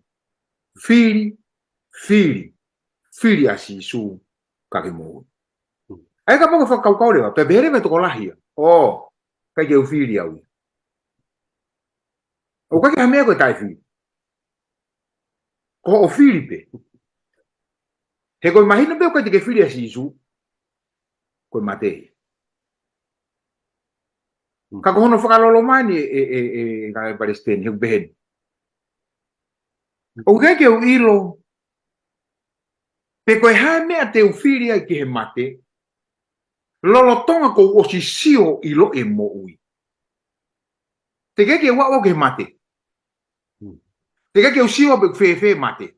Fili, fili, fili ʻa Sīsū ka ke moʻui. ʻA ia kapau ko e fakakaukau leva, pea pehē leva e tokolahi ia. ʻŌ, ʻikai ke u fili au ia. ʻOku ʻikai ke ha meʻa ko e taʻefili. Ko hoʻo fili pē. He ko e mahino pē ʻoku ʻikai te ke fili ʻa Sīsū, ko e mate. Ka ko hono fakalolomani ʻe, ʻe, ʻe, ʻe, ʻe Palesiteni, he ʻoku pehē ni. ʻOku ʻikai ke u ʻilo, pe ko e hā e meʻa te u fili ai ki he mate, lolotonga kuo u ʻosi sio ʻi loʻi e moʻui. Teʻeki ke u aʻu ki he mate. Teʻeki ke u sio pe ʻoku fēfē e mate.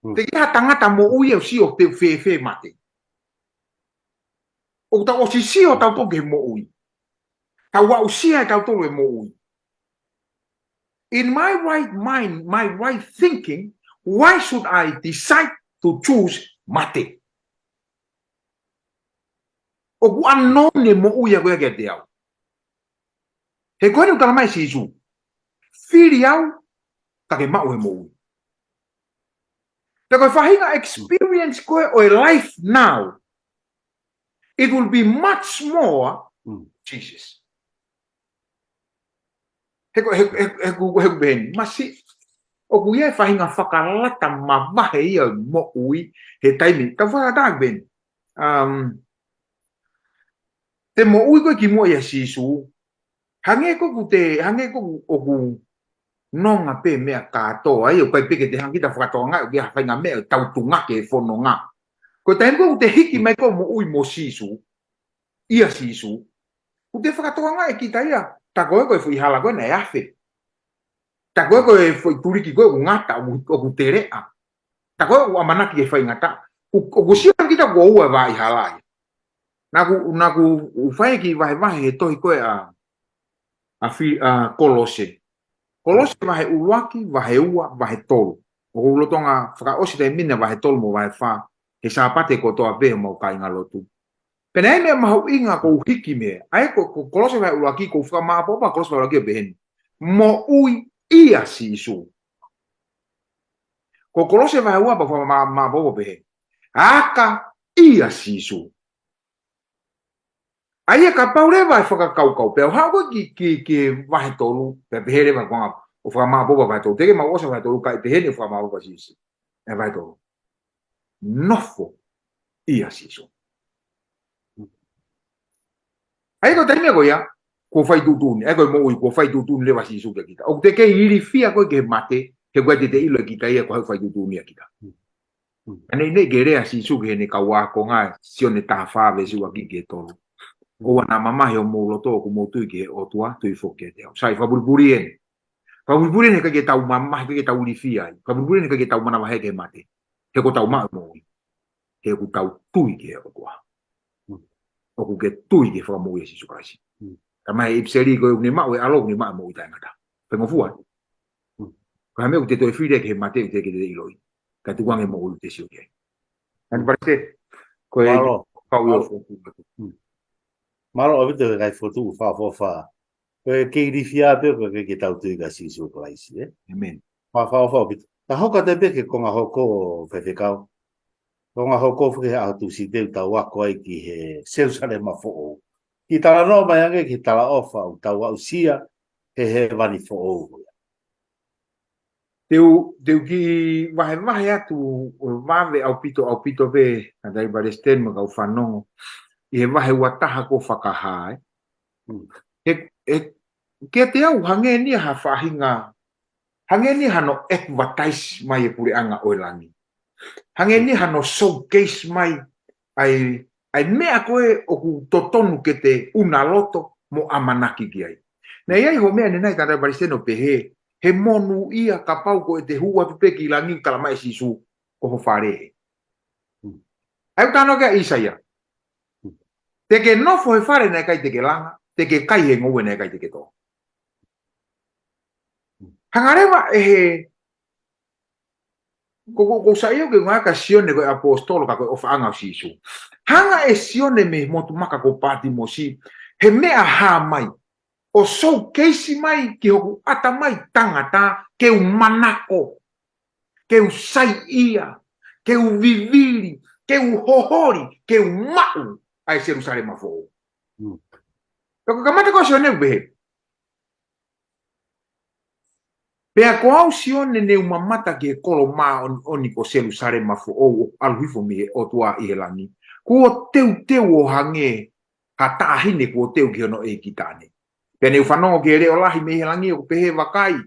Teʻeki ha tangata moʻui ʻe sio pe ʻoku fēfē e mate. ʻOku tau ʻosi sio tautolu ki he moʻui. Tau aʻusia ʻe tautolu e moʻui. In my right mind, my right thinking, why should I decide to choose mate? ʻOku unknown e moʻui ʻa ko ia kiate au. He ko eni ʻoku tala mai ʻe Sīsū. Fili au, ka ke maʻu e moʻui. Pea ko e faʻahinga experience ko ē ʻo e life now, it will be much more Jesus. He ko, he, he, he ku, he ku pehē ni, masi, ʻoku ʻi ai e faʻahinga fakalata mavahe ia ʻo e moʻui he taimi. Tau fakatā pē ni. Um, te moʻui ko ē ki muʻa ʻia Sīsū, hangē ko ē ʻoku te, hangē ko ē ʻoku, ʻoku nonga pē meʻa kātoa, ʻa ia ʻoku ʻikai pē ke te hanga kita fakatokangaʻi ʻoku ʻi ai ha faʻahinga meʻa ʻoku tau tungake he fononga. Ko e taimi ko ē ʻoku te hiki mai ko ē ʻo moʻui mo Sīsū, ʻia Sīsū, ʻoku te fakatokangaʻi kita ia, tā ko ē ko e foʻi hala ko ē naʻe afe. Tā ko ē ko e foʻi tuliki ko ē ʻoku ngata, ʻoku, ʻoku teleʻa. Tā ko ē ʻoku ʻamanaki ke faingataʻa. ʻOku, ʻoku sio kita kuo ua e vaʻa hala ia. Naʻa ku, naʻa ku ʻosi fai e kiʻi vahevahe he tohi ko ē ʻa, ʻa Fi-, ʻa Kolose. Kolose vahe ʻuluaki, vahe ua, vahe tolu. ʻOku lolotonga fakaʻosi taimi ni ʻa vahe tolu mo vahe fā, he Sāpate kotoa pē ʻo mau kāingalotu. Pea naʻe ʻi ai e meʻa mahuʻinga ʻoku ou hiki mei ai. ʻA ia ko, ko Kolose vahe ʻuluaki, ʻoku ou fakamāʻopoʻopo ʻa Kolose vahe ʻuluaki ʻo pehē ni. Moʻui ʻia Sīsū. Ko Kolose vahe ua pea fakamā-, māʻopoʻopo ʻo pehē ni. ʻAka ʻia Sīsū. ʻA ia kapau leva ʻe fakakaukau, pea u haʻu ko ē ki, ki, ki vahe tolu, pea pehē leva ko e anga ʻo fakamāʻopoʻopo vahe tolu, teʻeki ke mau ʻosi vahe tolu, kae pehē ni ʻo fakamāʻopoʻopo ʻa Sīsū. ʻE vahe tolu. nofo ʻia Sīsū. ʻA ia ko e taimi ko ia, kuo fai tuʻutuʻuni, ʻa ia ko e moʻui, kuo fai tuʻutuʻuni leva Sīsū kia kita. ʻOku te kei ilifia koe ki he mate, he ʻoku ʻikai te te ʻilo ʻe kita ia ko hai ʻoku fai tuʻutuʻuni ʻia kita. Ka neʻineʻi ke lea Sīsū ki heʻene kau ākonga, Sione taha fā veesi ua ki he tolu. ʻOua naʻa mamahi homou loto, ʻoku mou tui ki he ʻOtua, tui foki kiate au. Sai, fakapulipuli eni. Fakapulipuli eni he ʻikai ke tau mamahi, ʻikai ke tau ilifia ai. Fakapulipuli eni he ʻikai ke tau manavahē ki he mate. He kuo tau maʻu e moʻui. He ʻoku tau tui ki he ʻOtua. ʻOku ke tui ki he fakamoʻui ʻa Sīsū Kalaisi. Ka mai e ʻipiseli ko ē ʻoku ne maʻu e ʻAlo, ʻoku ne maʻu e moʻui taʻengata. Faingofua. Ko e hā e meʻa ʻoku te toe fili ai ki he mate ʻoku teʻeki ke te ʻiloʻi. Ka tuku ange e moʻui ʻoku te sio ki ai. Eni Palesiteni, ko e Mālō. Kau ʻio. Mālō. Mālō ʻaupito e kai fotu fa fa fa. Ko e kei ilifia pē ko e kei tau tui kia Sīsū Kalaisi, ē? ʻĒmeni. Fa fa fa ʻaupito. Ka hoko atu pē ki he konga hoko Faifekau. Konga hoko foki he ʻaho Tūsite ʻoku tau ako ai ki he Selusalema foʻou. Kiʻi talanoa mai ange ki he talaʻofa ʻoku tau aʻusia he hēvani foʻou. Te u, te u kiʻi vahevahe atu ʻo vave ʻaupito, ʻaupito pē, ʻa Dai Palesiteni mo e kau fanongo. ʻI he vahe ua taha ko Fakahā, ē. He, he, kiate au hangē ni ha faʻahinga, hangē ni hano advertise mai e puleʻanga ʻo e langi. Hangē ni hano showcase mai ʻa e, ʻa e meʻa ko ē ʻoku totonu ke te ʻuna loto mo ʻamanaki ki ai. Naʻe ʻi ai hoʻo meʻa ʻanenai ka Dai Palesiteni ʻo pehē, he monūʻia kapau ko ʻete hū atu pē ki langi ʻo talamai ʻe Sīsū ko ho fale ē. ʻA ia ʻoku talanoa ki ai ʻa ʻĪsaia. Te ke nofo he fale naʻe ʻikai te ke langa, te ke kai he ngoue naʻe ʻikai te ke tō. Hanga leva ʻe he, ko, ko, ko Saione ke ngāueʻaki ʻa Sione ko e ʻaposetolo ka ko e ʻofaʻanga ʻo Sīsū. Hanga ʻe Sione mei he motu maka ko Pātimosi, he meʻa hā mai, ʻo showcase mai ki hoku ʻatamai tangata, ke u manako, ke u saiʻia, ke u vivili, ke u hoholi, ke u maʻu ʻa e Selusalema foʻou. Pea ko e kamata ko Sione ʻoku pehē. Pea ko au Sione ne u mamata ki he kolo māʻoniʻoni ko Selusalema foʻou ʻoku ʻalu hifo mei he ʻOtua ʻi he langi. Kuo teuteu ʻo hangē ha taʻahine kuo teu ki hono ʻeiki taʻane. Pea ne u fanongo ki he leʻo lahi mei he langi ʻoku pehē vakai.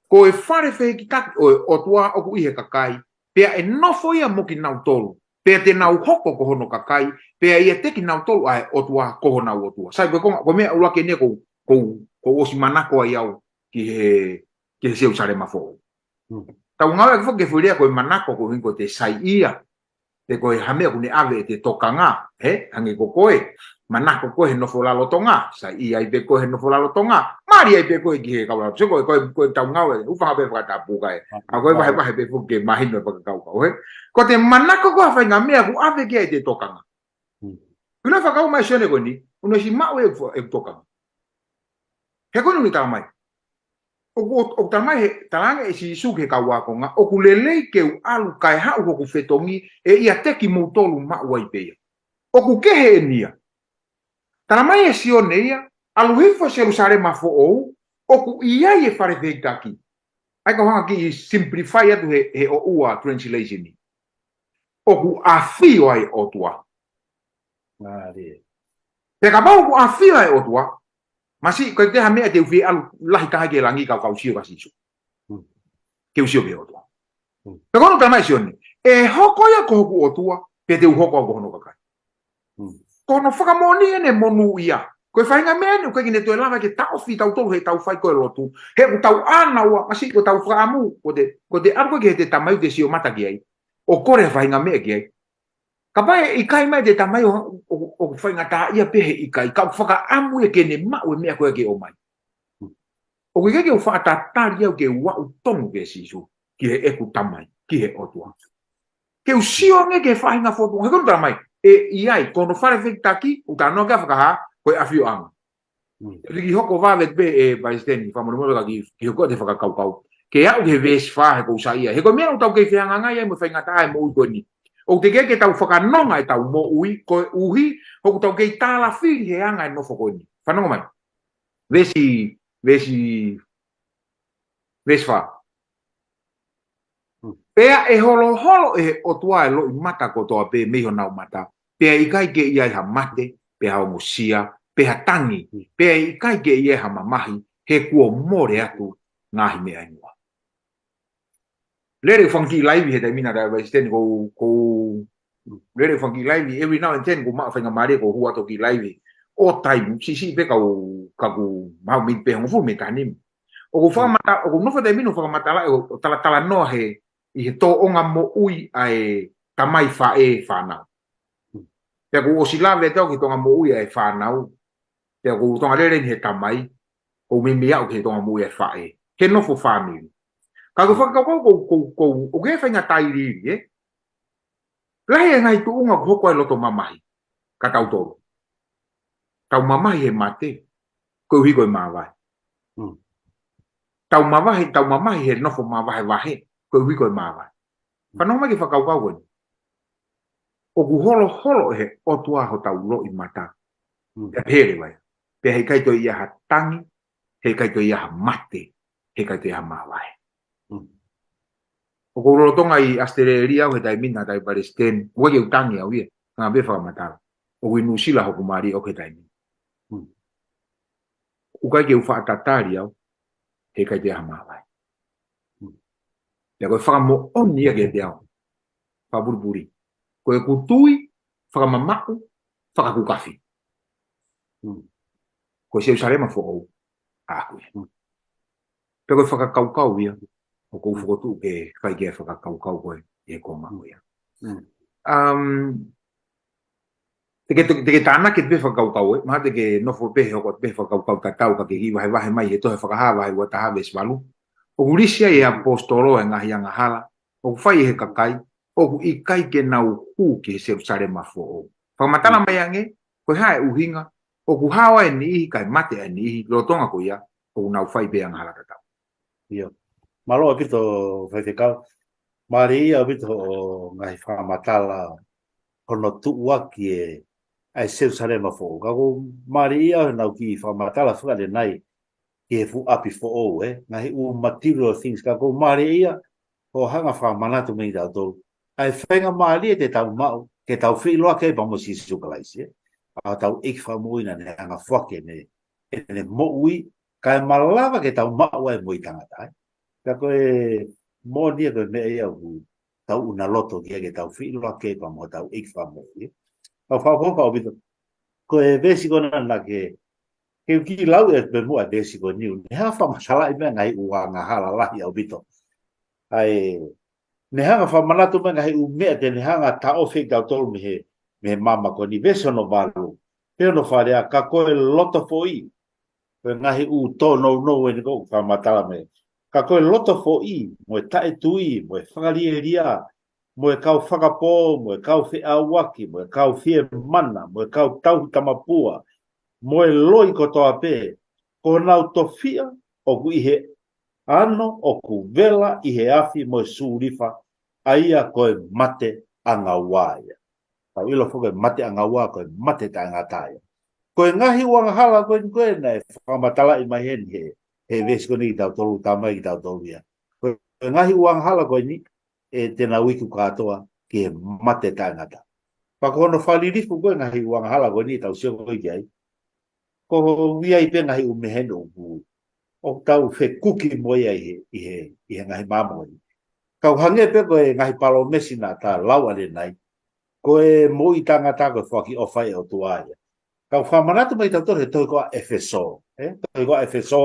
Ko e fale fehikitaki ʻo e ʻOtua ʻoku ʻi he kakai. Pea ʻe nofo ia mo kinautolu. Pea te nau hoko ko hono kakai. Pea ʻiate kinautolu ʻa e ʻOtua ko honau ʻOtua. Sai ko e konga, ko e meʻa ʻuluaki eni ko, ko, ko ʻosi manako ai au ki he, ki he Selusalema foʻou. Tau ngāueʻaki foki e foʻi lea ko e manako ko hingo te saiʻia. Pe ko e hā e meʻa ʻoku ne ʻave ʻete tokanga, he, hangē ko koe, manako koe he nofo lalo Tonga, saiʻia ai pē koe he nofo lalo Tonga, mali ai pē koe ki he kau lalo, so ko e, ko e, ko e tau ngāue, ʻoku fakaʻamu pē fakatapu kae, ʻa ko e vahevahe pē foki ke mahino e fakakaukau, he. Ko ʻete manako ko e faʻahinga meʻa ʻoku ʻave ki ai ʻete tokanga. Kula fakau mai Sione ko eni, ʻoku ʻosi maʻu e, e tokanga. He ko eni ʻoku talamai. ʻOku, ʻoku talamai he, talaange ʻe Sīsū ki he kau ākonga, ʻoku lelei ke u ʻalu kae haʻu hoku fetongi, ʻe ʻiate kimoutolu maʻu ai pē ia. ʻOku kehe eni ia. Talamai ʻe Sione ia, ʻalu hifo Selusalema foʻou, ʻoku ʻi ai e fale fehikitaki. ʻA ia ko e hanga kiʻi simplify atu he, he ʻoua translation ni. ʻOku ʻafio ai ʻOtua. Pea kapau ʻoku ʻafio ai ʻOtua, masiʻi ko e te ha meʻa te u fie ʻalu lahi taha ki he langi kau kau sio kia Sīsū. Ke u sio ki he ʻOtua. Pea ko ʻene talamai ʻe Sione, ʻe hoko ia ko hoku ʻOtua, pea te u hoko au ko hono kakai. Ko hono fakamoʻoni eni e monūʻia. Ko e faʻahinga meʻa eni, ʻoku ʻikai ke ne toe lava ke taʻofi tautolu he tau fai ko e lotu. He ʻoku tau ʻānaua, masiʻi ko e tau fakaʻamu, ko te, ko te ʻalu ko ē ki heʻete tamai ʻoku te sio mata ki ai. ʻO kole faʻahinga meʻa ki ai. Kapau ʻe ʻikai mai ʻete tamai ʻo, ʻo, ʻoku faingataʻaʻia pē he ʻikai, ka ʻoku fakaʻamu ia ke ne maʻu e meʻa ko ē ke ʻomai. ʻOku ʻikai ke u faʻa tatali au ke u aʻu tonu kia Sīsū, ki heʻeku tamai, ki he ʻOtua. Ke u sio ange ki he faʻahinga fotu, he ko ʻene talamai, ʻe ʻi ai, ko hono fale fehikitaki, ʻoku talanoa ki ai Fakahā, ko e ʻafioʻanga. Te u kiʻi hoko vave pē ʻe Palesiteni, fakamolemole ka kiʻi, kiʻi hoko atu e fakakaukau. Ke aʻu ki he veesi fā he ʻoku ou saiʻia. He ko e meʻa ʻoku tau kei fehangahangai ai mo e faingataʻa e moʻui ko eni. ʻOku teʻeki ke tau fakanonga ʻetau moʻui, koeʻuhi, ʻoku tau kei tālafili he anga e nofo ko eni. Fanongo mai. Veesi, veesi, veesi fā. Pea ʻe holoholo ʻe he ʻOtua ʻa e loʻimata kotoa pē mei honau mata, pea ʻe ʻikai ke ʻi ai ha mate, pe ha ongosia, pe ha tangi, pea ʻe ʻikai ke ʻi ai ha mamahi, he kuo mole atu ngaahi meʻa ʻi muʻa. Lele ʻeku fanga kiʻi laivi he taimi ni, Taʻe Palesiteni, ʻoku ou, ʻoku ou, lele ʻeku fanga kiʻi laivi, every now and then ʻoku ou maʻu faingamālie ʻoku ou hū atu ʻo kiʻi laivi. ʻO taimi, siʻisiʻi pē kau, ka ʻoku maʻu mei pē hongofulu mei taha nima. ʻOku ou fakamata-, ʻoku ou nofo he taimi ni ʻo fakamatala, ʻo talatalanoa he, ʻi he tōʻonga moʻui ʻa e tamai, faʻē, fānau. Pea ʻoku ou ʻosi lave atu au ki he tōʻonga moʻui ʻa e fānau. Pea ʻoku ou tōʻonga lele eni he tamai, ʻoku ou meimei aʻu ki he tōʻonga moʻui ʻa e faʻē. He nofo fāmili. Ka ko e fakakaukau ko, ko, ko, ʻoku ʻi ai e faʻahinga tailiili, ē? Lahi e ngaahi tuʻunga ʻoku hoko ai e loto mamahi kia tautolu. Tau mamahi he mate, koeʻuhi ko e māvae. Mm. Tau mavahe, tau mamahi he nofo māvahevahe, koeʻuhi ko e māvae. Fanongo mai ki he fakakaukau ko eni. ʻOku holoholo ʻe he ʻOtua hotau loʻimata. Mm. Pea pehē leva ia. Pea heʻikai toe ʻi ai ha tangi, heʻikai toe ʻi ai ha mate, heʻikai toe ʻi ai ha māvae. Mm. ʻOku ou lolotonga ʻi ʻAositelēlia au he taimi ni, Taʻe Palesiteni, ʻoku ʻikai ke u tangi au ia, ka ngā pē fakamatala. ʻOku ʻi Nuʻusila hoku mali ʻoku he taimi ni. Mm. ʻOku ʻikai ke u faʻa tatali au, heʻikai toe ʻi ai ha māvae. Mm. Pea ko e fakamoʻoni ia kiate au. Fakapulipuli. Ko ʻeku tui, fakamamaʻu, fakakukafi. Mm. Ko e Selusalema foʻou, ʻaʻaku ia. Mm. Pea ko e fakakaukau ia, ʻoku ou fokotuʻu ke ʻikai ke fakakaukau koe ʻi he konga ko ia. Mm. Um, te ke, te ke tānaki pē fakakaukau ē, mahalo te ke nofo pē he hoko pē fakakaukau tatau ka ke kiʻi vahevahe mai he tohi Fakahā vahe ua taha veesi valu. ʻOku lisi ai ʻe he ʻaposetolo e ngaahi angahala ʻoku fai ʻe he kakai, ʻoku ʻikai ke nau hū ki he Selusalema foʻou. Fakamatala mai ange, ko e hā e ʻuhinga, ʻoku hao ai e niʻihi kae mate ai e niʻihi, lolotonga ko ia, ʻoku nau fai pē angahala tatau. ʻIo. Mālō ʻaupito Faifekau. Mālie ʻaupito hoʻo ngaahi fakamatala hono tuʻuaki e, ʻa e Selusalema foʻou. Ka ʻoku mālie ʻaupito hoʻo kiʻi fakamatala fakaʻanenai ki he fuʻu ʻapi foʻou, ē. Ngaahi ʻū material things. Ka ʻoku mālie ʻaupito hoʻo hanga fakamanatu mai kiate kitautolu ʻa e faingamālie te tau maʻu, ke tau feʻiloaki ai pea mo Sīsū Kalaisi, ē. ʻA hotau ʻEiki Fakamoʻui naʻa ne hanga foaki ʻene, ʻene moʻui, kae malava ke tau maʻu ai e moʻui taʻengata, ē. Ka ko e moʻoni ia ko e meʻa ia ʻoku tau ʻuna loto ki ai ke tau feʻiloaki ai pea mo hotau ʻEiki Fakamoʻui, ē. Ka fakaʻofoʻofa ʻaupito. Ko e veesi ko ena naʻa ke, ke u kiʻi lau ʻe pē muʻa e veesi ko eni, ʻoku ne hanga fakamatalaʻi mai e ngaahi ʻū angahala lahi ʻaupito. ʻA e, ne hanga fakamanatu mai e ngaahi ʻū meʻa te ne hanga taʻofi kitautolu mei he, mei he maama ko eni, veesi hono valu. Pea hono fakalea, ka ko e loto foʻi, ko e ngaahi ʻū tōnounou eni ʻoku fakamatala mai. Ka ko e loto foʻi, mo e taʻetui, mo e fakalielia, mo e kau fakapō, mo e kau feʻauaki, mo e kau fiemana, mo e kau tauhi tamapua, mo e loi kotoa pē, ko honau tofiʻa ʻoku ʻi he ʻano ʻoku vela ʻi he afi mo e sulifa, ʻa ia ko e mate ʻangaua ia. Tau ʻilo foki ko e mate ʻangaua, ko e mate taʻengata ia. Ko e ngaahi ʻū angahala ko eni ko ē naʻe fakamatalaʻi mai heni he, he veesi ko eni kiate kitautolu, tā mai kiate kitautolu ia. Ko e ngaahi ʻū angahala ko eni, ʻe te nau iku kātoa ki he mate taʻengata. Pea ko hono fakalilifu ko e ngaahi ʻū angahala ko eni ʻoku tau sio ko ē ki ai, ʻoku ʻi ai pē ngaahi ʻū meʻa heni ʻoku, ʻoku tau fekuki mo ia ʻi he, ʻi he, ʻi he ngaahi maama ko eni. Ka ʻoku hangē pē ko e ngaahi palōmesi naʻa ta lau ʻanenai, ko e moʻui taʻengata ko e foaki ʻofa ʻa e ʻOtua ia. Ka ʻoku fakamanatu mai kiate kitautolu he tohi ko ʻa ʻEfesō, ē? Tohi ko ʻa ʻEfesō,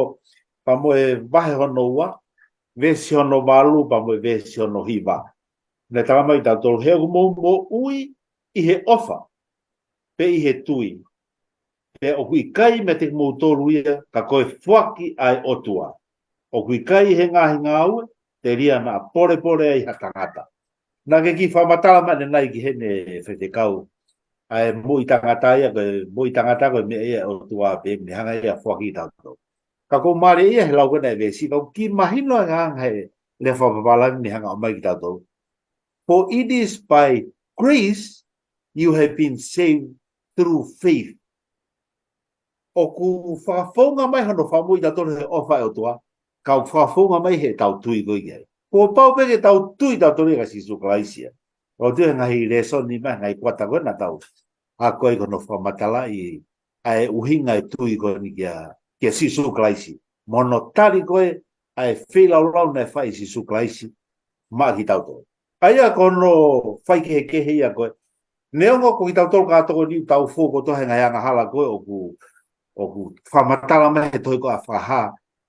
pea mo e vahe hono ua, veesi hono valu, pea mo e veesi hono hiva. Naʻe tala mai kiate kitautolu, he ʻoku mou moʻui ʻi he ʻofa, pea ʻi he tui. Pea ʻoku ʻikai meiate kimoutolu ia, ka ko e foaki ʻa e ʻOtua. ʻOku ʻikai ʻi he ngaahi ngāue, telia naʻa polepole ai ha tangata. Naʻa ke kiʻi fakamatala mai ʻanenai ki heni Faifekau, ʻa e moʻui taʻengata ia, ko e moʻui taʻengata ko e meʻa ia ʻa e ʻOtua pē, ne hanga ia ʻo foaki kiate kitautolu. Ka ʻoku mālie ia he lau ko ena e veesi, ka ʻoku kiʻi mahino ange he lea fakapapālangi ne hanga ʻo ʻomai kiate kitautolu. For it is by grace you have been saved through faith. ʻOku fakafounga mai hono fakamoʻui kitautolu he ʻofa ʻa e ʻOtua, ka ʻoku fakafounga mai heʻetau tui ko ia. Kuo pau pē ke tau tui tautolu kia Sīsū Kalaisi ia. Tau tui he ngaahi lēsoni mai, ngaahi kuata ko ē naʻa tau ako ai ko hono fakamatalaʻi ʻa e ʻuhinga e tui ko eni kia, kia Sīsū Kalaisi. Mo hono tali ko ē ʻa e feilaulau naʻe fai ʻe Sīsū Kalaisi maʻa kitautolu. ʻA ia ko hono faikehekehe ia ko ē. Neongo ko kitautolu kātoa ko eni ʻoku tau fou kotoa he ngaahi angahala ko ē ʻoku, ʻoku fakamatala mai he tohi ko ē ʻa Fakahā,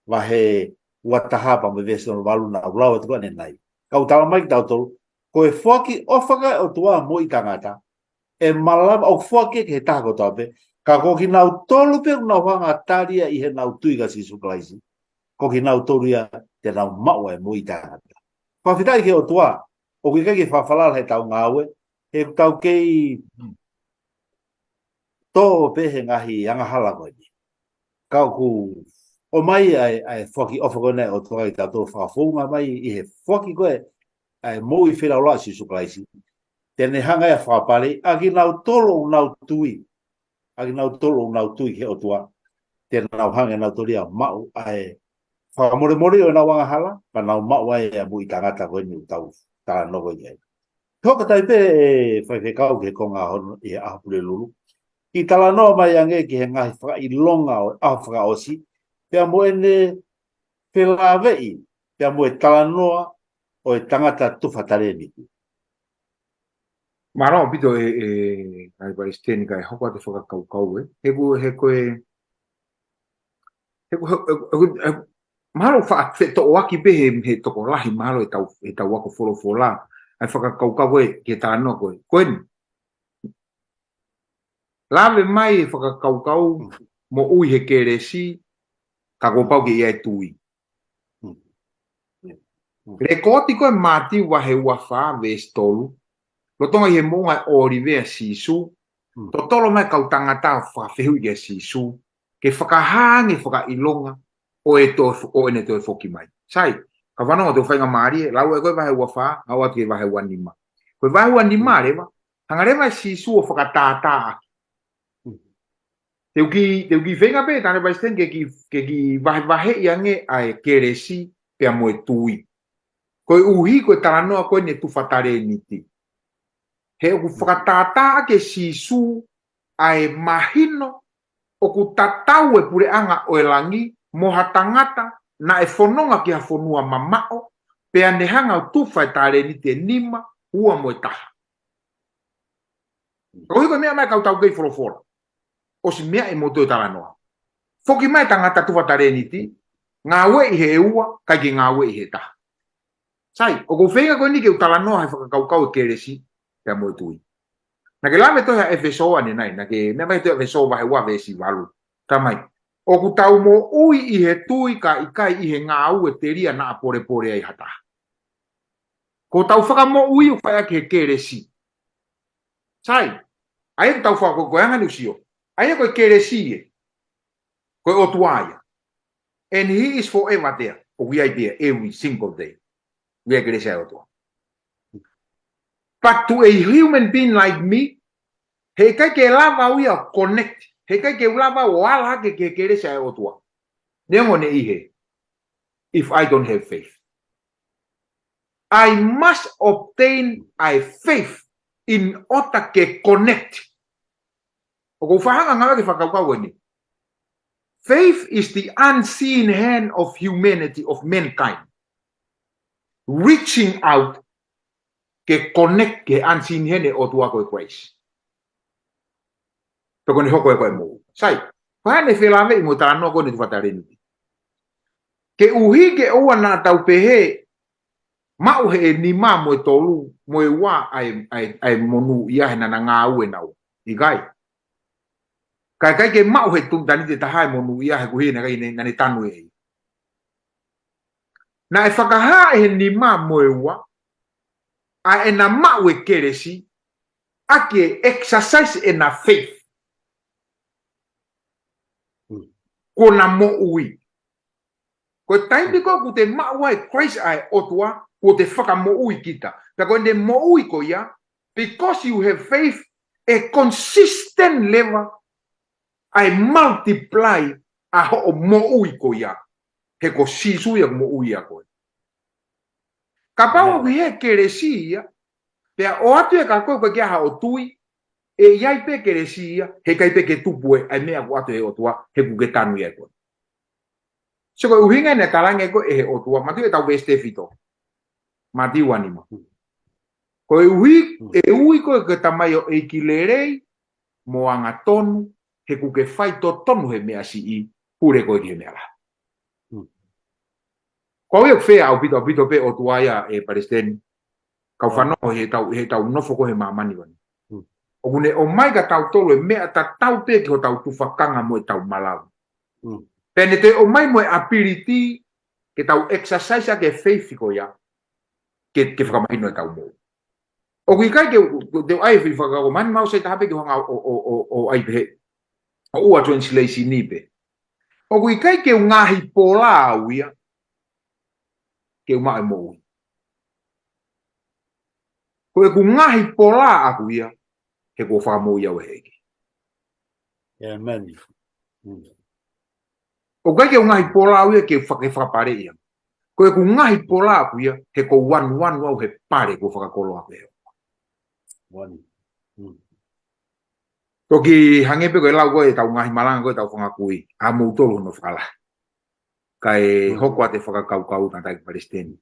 vahe ua taha pea mo e veesi hono valu naʻa ku lau atu ko ē ʻanenai. Ka ʻoku tala mai kia kitautolu, ko e foaki ʻofa ʻa e ʻOtua moʻui tangata, ʻe malava ʻo foaki ki he taha kotoa pē, ka ko kinautolu pē ʻoku nau hanga ʻo tali ia ʻi heʻenau tui kia Sīsū Kalaisi, ko kinautolu ia te nau maʻu ʻa e moʻui tangata. Fakafetaʻi ki he ʻOtua, ʻoku ʻikai ke fakafalala heʻetau ngāue, he ʻoku tau kei tō pē he ngaahi angahala ko eni. Ka ʻoku ʻomai ʻa e, ʻa e foaki ʻofa ko ena ʻa e ʻOtua kiate kitautolu, fakafounga mai ʻi he foaki ko ē ʻa e moʻui feilaulau ʻa Sīsū Kalaisi. Te ne hanga ia ʻo fakapaleʻi ʻa kinautolu ʻoku nau tui. ʻA kinautolu ʻoku nau tui ki he ʻOtua, te nau hanga ʻe nautolu ia ʻo maʻu ʻa e fakamolemole ʻo ʻenau angahala, pea nau maʻu ai ʻa e moʻui tangata ko eni ʻoku tau talanoa ko ē ki ai. Hoko atu pē ʻe Faifekau ki he konga hono ʻi he ʻaho Pulelulu, ke talanoa mai ange ki he ngaahi fakaʻilonga ʻo e ʻaho fakaʻosi, pea mo ʻene felāveʻi pea mo e talanoa ʻo e tangata tufa talēniti. Mālō ʻaupito ʻe, ʻe, ʻa e Palesiteni kae hoko atu e fakakaukau ē. He ko, he ko e, he ko, he, he, he, he, mahalo fa-, fetoʻoaki pē he, he tokolahi, mahalo ʻetau, ʻetau ako folofola. ʻA e fakakaukau ko ē, ki he talanoa ko ē. Ko eni. Lave mai e fakakaukau moʻui he kelesi, ka kuo pau ke ʻi ai e tui. Lekooti ko ē Mātiu vahe ua fā veesi tolu. Lolotonga ʻi he moʻunga ʻo ʻŌlive ʻa Sīsū. Totolo mai e kau tangata ʻo fakafehuʻi kia Sīsū ke fakahā ange e fakaʻilonga ʻo e toe, ʻo ʻene toe foki mai. Sai, ka fanongo atu ki he faingamālie, lau ē ko ē vahe ua fā, aʻu atu ki he vahe ua nima. Ko e vahe ua nima leva, hanga leva ʻe Sīsū ʻo fakatātāʻaki. Te u kiʻi, te u kiʻi feinga pē, Tane Palesiteni, ke kiʻi, ke kiʻi vahevaheʻi ange ʻa e kelesi pea mo e tui. Koeʻuhi ko e talanoa ko eni e tufa talēniti. He ʻoku fakatātāʻaki ʻe Sīsū ʻa e mahino ʻoku tatau e puleʻanga ʻo e langi mo ha tangata naʻe fononga ki ha fonua mamaʻo, pea ne hanga ʻo tufa e talēniti ʻe nima, ua mo e taha. Koeʻuhi ko e meʻa mai e kau taukei folofola. ʻOsi meaʻi mo toe talanoa. Foki mai e tangata tufa talēniti, ngāueʻi he ua, ʻikai ke ngāueʻi he taha. Sai, ʻoku ou feinga ko eni ke u talanoa he fakakaukau e kelesi, pea mo e tui. Naʻa ke lave tohi ʻa ʻEfesō ʻanenai, naʻa ke meʻa mai tohi ʻEfesō vahe ua veesi valu. Tala mai. ʻOku tau moʻui ʻi he tui kae ʻikai ʻi he ngāue telia naʻa polepole ai ha taha. Ko hotau fakamoʻui ʻoku fai ʻaki he kelesi. Sai, ʻa ia ko hotau fakamoʻui ko e anga ʻene sio. ʻA ia ko e kelesi ē. Ko e ʻOtua ia. And he is forever there. ʻOku ʻi ai pē ia every single day. ʻOku ʻi ai e kelesi ʻa e ʻOtua. But to a human being like me, heʻikai ke lava au ia ʻo connect. Heʻikai ke u lava au ʻo ala hake ki he kelesi ʻa e ʻOtua. Neongo ʻene ʻi hē. If I don't have faith. I must obtain a faith in order ke connect. ʻOku ou fakahanga ange ki he fakakaukau eni. Faith is the unseen hand of humanity, of mankind, reaching out ke connect ki he unseen hand ʻo e ʻOtua ko e Christ. Pea ko ʻene hoko ē ko e moʻui. Sai, ko e hā ʻene felāveʻi mo e talanoa ko eni e tufa talēniti. Koeʻuhi ke ʻoua naʻa tau pehē, maʻu he ʻe nima mo e tolu, mo e ua ʻa e, ʻa e, ʻa e monūʻia he naʻa na ngāue naua. ʻIkai. Kae ʻikai ke maʻu he tufa talēniti ʻe taha e monūʻia he koeʻuhi naʻe ʻikai, naʻa ne tanu ʻe ia. Naʻe fakahā ʻe he nima mo e ua, ʻa ʻena maʻu e kelesi, ʻaki e exercise ʻena faith. Kuo na moʻui. Ko e taimi ko ē ʻoku te maʻu ai e Christ ʻa e ʻOtua, kuo te fakamoʻui kita. Pea ko ʻene moʻui ko ia, because you have faith, ʻe consistent leva ʻa e multiply ʻa hoʻo moʻui ko ia. He ko Sīsū ia ʻoku moʻui ʻiate koe. Kapau ʻoku ʻi he kelesi ia, pea ʻoatu ia kia koe ʻoku ʻikai ke ʻi ai ha ʻOtua, ʻe ʻi ai pē kelesi ia, heʻikai pē ke tupu ʻa e meʻa ʻoku ʻoatu ʻe he ʻOtua, he ʻoku ke tanu ia ʻe koe. So ko e ʻuhinga ʻene talange ko ē ʻe he ʻOtua, Mātiu ʻetau veesi tefito. Mātiu ua nima. Ko e ui, ʻe ui koe ko e tamaioʻeiki lelei, mo angatonu, he ʻoku ke fai totonu he meʻa siʻi, pule koe ki he meʻa lahi. Ko au ia ʻoku fea ʻaupito, ʻaupito pē ʻOtua ia ʻe Palesiteni. Kau fanongo he tau, he tau nofo ko ē he māmani vani. ʻOku ne ʻomai kia tautolu e meʻa tatau pē ki hotau tufakanga mo ʻetau malava. Pea ne toe ʻomai mo e ability ke tau exercise ʻaki e faith ko ia ke, ke fakamahino ʻetau moʻui. ʻOku ʻikai ke, te u ʻai e fili fakakaukau mani mau sai taha pē ke hanga ʻo, ʻo, ʻo, ʻo ʻai pē he. ʻO ua translation ni pē. ʻOku ʻikai ke u ngaahi pola au ia, ke u maʻu e moʻui. Ko ʻeku ngaahi pola ʻaku ia, he kuo fakamoʻui au ʻe he ʻEiki. Amen. ʻOku ʻikai ke u ngaahi pola au ia ke faka-, fakapale ia. Ko ʻeku ngaahi pola ʻaku ia, he kuo u anuanu au he pale kuo fakakoloa ʻe he ʻOtua. Toki hangē pē ko e lau ko ē ʻetau ngaahi malanga ko ē ʻetau fanga kui, ʻa moutolu hono fakalahi. Kae hoko atu e fakakaukau tangataʻeiki Palesiteni.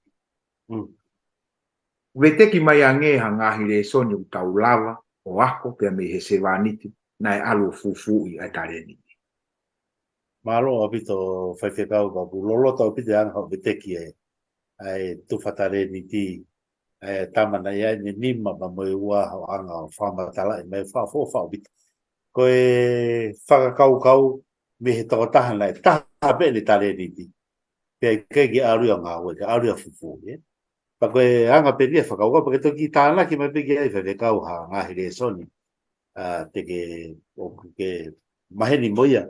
Veteki mai ange ha ngaahi lēsoni ʻoku tau lava ʻo ako pea mei he sevāniti naʻe ʻalu ʻo fufuuʻi ʻa e talēniti. Mālō ʻaupito faifekau, ka ʻoku loloto ʻaupito e anga hoʻo veteki e, ʻa e tufa talēniti, ʻa e tama naʻe ʻi ai ʻene nima pea mo e ua, hoʻo anga ʻo fakamatalaʻi mai, fakaʻofoʻofa ʻaupito. Ko e fakakaukau mei he tokotaha naʻe taha pē ʻene talēniti, pea ʻikai ke ʻalu ia ʻo ngāue, ke ʻalu ia ʻo fufū, ē? Pea ko e anga pē ia e fakakaukau, pea ke toki tānaki mai pē ki ai faifekau ha ngaahi lēsoni, ʻa, te ke, ʻoku ke maheni mo ia